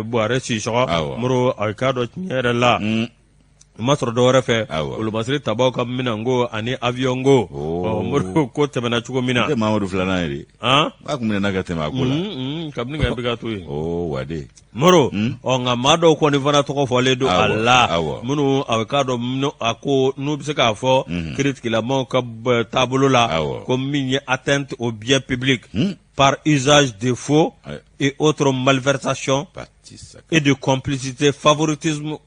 Buwarɛ Sisɔkɔ. Moro, a k'a dɔn tiɲɛ yɛrɛ la, u ma sɔrɔ dɔwɛrɛ fɛ, wolomasiri tabaw ka minɛnko ani avion ko. Moro, ko tɛmɛna cogo min na. Mamadu filanan ye a tun minɛna ka tɛmɛ a ko la kabini ka bɛ ka to yen. Wade Moro, ɔ nka maa dɔw kɔni fana tɔgɔ fɔlen don a la, minnu a k'a dɔn a ko n'u bɛ se k'a fɔ kiiritigilamaw ka taabolo la ko min ye atteinte au bien public par usage de faux et autres malversations et de complicité favoritisme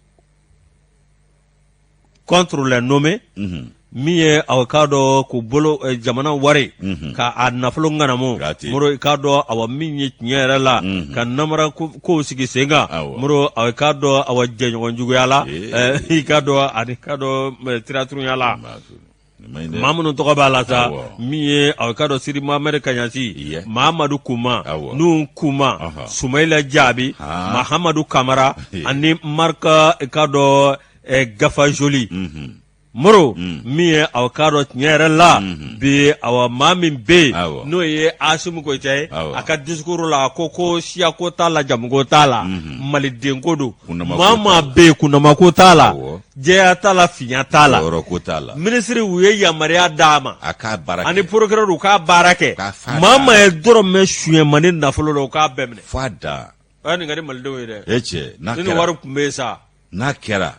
contre les nommés, min ye aw k'a dɔn k'u bolo jamana wari ka a nafolo ŋanamu. Moro, i k'a dɔn awa min ye tiɲɛ yɛrɛ la ka namara kow sigi sen kan. Moro, aw k'a dɔn awa jɛɲɔgɔn juguya la, i k'a dɔn ani k'a dɔn tiraturunya la. Maa minnu tɔgɔ b'a la sa, min ye aw k'a dɔn Sidi Mohamɛdi Kaɲasi, Mamadu Kuma, Nuhu Kuma, Sumayila Jaabi, Mahamadu Kamara ani Marc i k'a dɔn Gafajoli. Moro, min ye aw k'a dɔn tiɲɛ yɛrɛ la bi, awa maa min bɛ yen n'o ye Asimi Goyita ye, a ka discours la a ko siyako t'a la, jamuko t'a la, malidenko don. Maa maa bɛ yen, kundamako t'a la, jɛya t'a la, finya t'a la, ko t'a la. Minisiri, u ye yamaruya d'a ma a k'a baara ani procureur u k'a baara kɛ. Maa maa ye dɔrɔmɛ suɲɛ Mali nafolo la, u k'a bɛɛ minɛ. F'a dan. O nin ka di malidenw ye dɛ. E cɛ, n'a kɛra, ni wari tun bɛ yen sa. N'a kɛra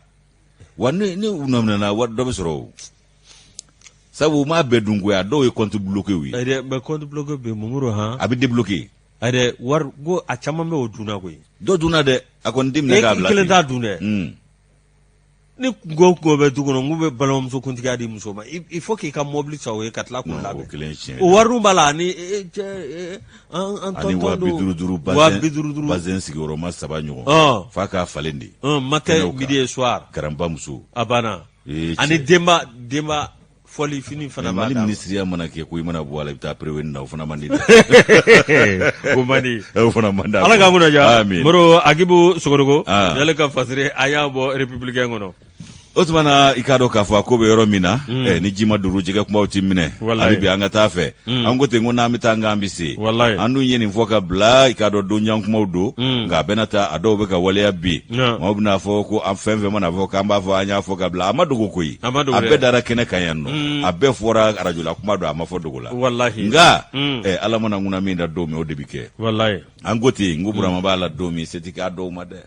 wa, ni u nɔminɛna, wari dɔ bɛ sɔrɔ o, sabu u m'a bɛɛ dun koyi, a dɔw ye compte bloqué ye. Ayi dɛ, mais compte bloqué bɛ Mamuru han. A bɛ débloqué. Ayi dɛ, wari ko a caman bɛ o dunna koyi. Dɔ dunna dɛ, a kɔni tɛ minɛ k'a bila. E kelen t'a dun dɛ. Ni kunko kunko bɛ du kɔnɔ, n k'u bɛ balimamuso kuntigiya di muso ma, il faut k'i ka mobili san o ye ka tila k'o labɛn. O kelen ye tiɲɛ ye. O wari dun b'a la ani cɛ an ani tɔntɔn waa don. 55 55. Bazɛn sigiyɔrɔma saba ɲɔgɔn. F'a k'a falen de. Matin, midi et soir. Garanba muso. A banna. Ani denba fɔli fini fana b'a Mali minisiriya mana kɛ ko i mana bɔ a la, i bɛ taa prévenir na, o fana man di dɛ. O man di. O fana man di. Ala k'an kunna diya. Moro, Agibu Sogodogo yale ka fasiri, a y'a bɔ Républicain kɔnɔ. O tuma na, i k'a dɔn k'a fɔ a ko bɛ yɔrɔ min na, ni ji ma duuru, jɛgɛ kumaw ti minɛ. Hali bi an ka taa fɛ. An ko ten ko n'an bɛ taa, an bɛ se. An dun ye nin fɔ ka bila, i k'a dɔn donjan kumaw don, nka a bɛna taa, a dɔw bɛ ka waleya bi. Maaw bɛna fɔ ko an fɛn fɛn mana fɔ k'an b'a fɔ, an y'a fɔ ka bila, a ma dogo koyi. A bɛɛ dara kɛnɛ kan yan nɔ, a bɛɛ fɔra arajo la, kuma don, a ma fɔ dogo la. Nka Ala mana ŋuna min da don min, o de bɛ kɛ. An ko ten, n ko Burama b'a la don min, se tɛ k'a dɔw ma dɛ.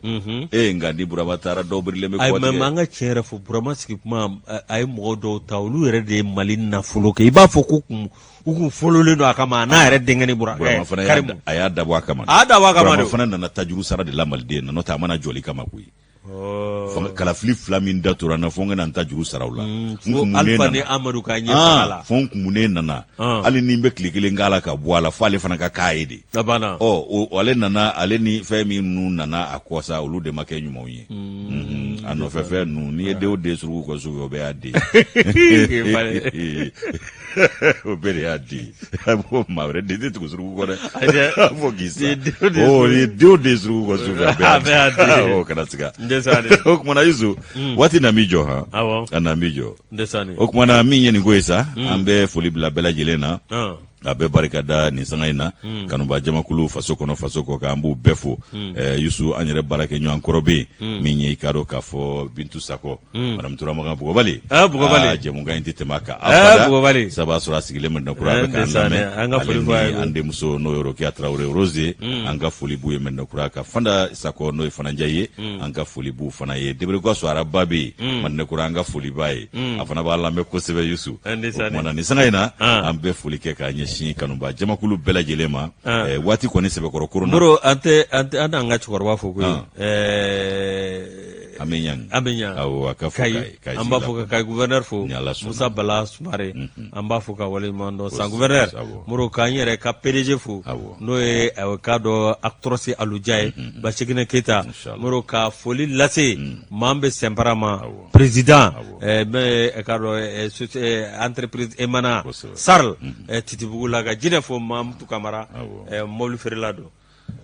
Ee, nka ni Burama taara, dɔw birilen bɛ kɔ tigɛ. Ayi, an ka tiɲɛ yɛrɛ fɔ, Burama sigi kuma, a ye mɔgɔ dɔw ta, olu yɛrɛ de ye Mali nafolo kɛ, i b'a fɔ ko u kun fololen don a kama, a n'a yɛrɛ denkɛ ni Burama fana a y'a dabɔ a kama. A y'a dabɔ a kama. Burama fana nana tajuru sara de la maliden na, n'o tɛ a ma na jɔli kama koyi. Kalafili fila min da tora n na, fo n ka na n ta juru sara u la. Alifa ni Amadu ka ɲɛ fanga la. Fo n kumunen nana, hali ni n bɛ tile kelen k'a la ka bɔ a la, fo ale fana ka k'a ye de. A banna. Ɔ, ale nana, ale ni fɛn minnu nana a kɔ sa, olu de ma kɛ ɲumanw ye. A nɔfɛ fɛn ninnu, n'i ye den o den suruku kɔ su fɛ, o bɛɛ y'a den ye. O bɛɛ de y'a den. A ko maa wɛrɛ den tɛ tugu suruku kɔ dɛ, fo k'i sa. O ni den o den suruku kɔ su fɛ, a bɛɛ y'a den. O kana siga. O kumana Yusu, waati na b'i jɔ han, a na b'i jɔ. O kumana min ye nin ko ye sa, an bɛ foli bila bɛɛ lajɛlen na. A bɛɛ barika da nin sanga in na, kanuba jamakulu faso kɔnɔ, faso kɔ kan, an b'u bɛɛ fo. Yusu, an yɛrɛ baarakɛ ɲɔgɔn kɔrɔ bɛ yen, min ye i k'a dɔn k'a fɔ Bintu Sakɔ, madame Turamagan Bugɔbali. Bugɔbali. Jɛmukan in tɛ tɛmɛ a kan abada. Bugɔbali. Sabu a sɔrɔ a sigilen Mɛdinakura, a bɛ k'an lamɛn. An ka foli b'a ye. An denmuso n'o ye Rokiya Tarawele Rose, an ka foli b'u ye Mɛdinakura. Ka Fanda Sakɔ n'o ye Fanajɛ ye, an ka foli b'u fana ye. Deberekɔ Suaraba bɛ yen Mɛdinakura, an ka foli b'a ye, a fana b'a lamɛn kosɛbɛ Yusu. O kumana nin sanga in na, an bɛ foli kɛ k'a ɲɛsin kanuba jamakulu bɛɛ lajɛlen ma. Waati kɔni sɛbɛkɔrɔ koronna. Moro, an tɛ an tɛ an n'an ka cɛkɔrɔba fo koyi. An bɛ ɲan an bɛ ɲan awɔ a ka fo Kayi Kayi an b'a fɔ ka Kayi gouverneur fo Ni Ala sɔnna. Musa Bala Sumare an b'a fo ka waleɲuman dɔn san gouverneur awɔ. Moro k'an yɛrɛ ka PDG fo Awɔ. n'o ye aw k'a dɔn Actros Aluja ye Basikine Keyita Inshallah. Moro ka foli lase maa bɛ Sɛnpara ma Awɔ. président Awɔ. bɛ k'a dɔn entreprise Emana Kosɛbɛ. Sarl Titibugu la ka jinɛ fo Mamutu Kamara Awɔ. mobili feerela don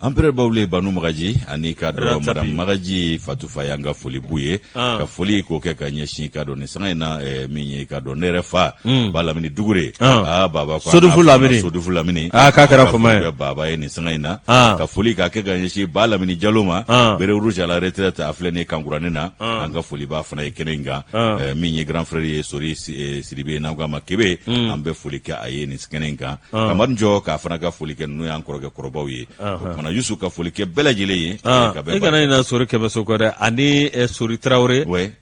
Empereur Bawule Banu Magaji ani k'a dɔn Ratapi. Madame Magaji Fatou Faye an ka foli b'u ye Ah. ka foli k'o kɛ ka ɲɛsin k'a dɔn nin sanga in na min ye k'a dɔn ne yɛrɛ fa ba Lamini Dugure Ah. aa baba ko Sodufu an n'a Lamini. Sodufu Lamini Ah, k'a kɛra An ka fama ye. foli bɛ baba ye nin sanga in na Ah. ka foli k'a kɛ ka ɲɛsin ba Lamini Jalo ma Ah. béret rouge à la retraite a filɛ nin ye kankuranin na Ah. an ka foli b'a fana ye kɛnɛ in kan Ah. Min ye grand frère ye Sori Sidibe n'an k'a ma Kebe an bɛ foli kɛ a ye nin kɛnɛ in kan Kamadu Jɔ k'a fana ka foli kɛ ninnu y'an kɔrɔkɛ kɔrɔbaw ye o kumana Yusu ka foli kɛ bɛɛ lajɛlen ye ka bɛɛ e kana ɲina Sori Kɛmɛso kɔ dɛ ani Sori Tarawele Ouais.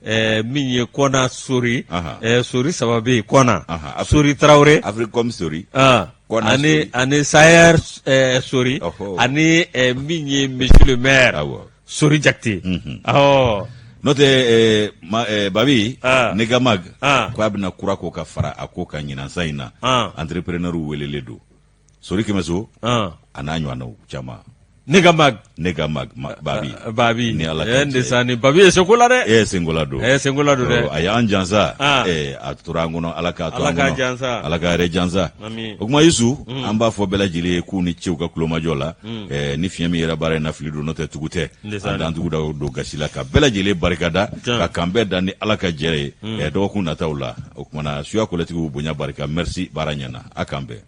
min ye Kɔna Sori Aha. Sori saba bɛ yen Kɔna Aha. Sori Tarawele Africom Sori Kɔna ani Sori. ani Sayer Sori Ɔhɔ. ani min ye monsieur le maire Awɔ. Sori Jakite awɔ n'o tɛ Babi Ah. Negamag Ah. k'a bɛna kura ko ka fara a ko kan ɲinan san in na Ah. entrepreneur welelen don Sori Kɛmɛso a n'a ɲɔgɔnnaw caman Negamag Negamag Babi Babi ni Ala ka n jɛ de sa ni Babi ye seko la dɛ e ye senkola don Eh, senkola don dɛ. A y'an jansa Ah. a tora an kɔnɔ Ala k'a to Ala an k'a kɔnɔ jansa. Ala k'a yɛrɛ jansa Ami. o kuma Yusu an b'a fɔ bɛɛ lajɛlen ye k'u ni ce u ka tulomajɔ la ni fiɲɛ min yera baara in na fili don n'o tɛ tugu tɛ Ndesan. an t'an tugu da don gasi la ka bɛɛ lajɛlen barikada Tiɲɛ. ka kan bɛɛ da ni Ala ka jɛrɛ ye dɔgɔkun nataw la o kuma na suya kɔlɛtigiw bonya barika merci baara ɲɛna a k'an bɛn.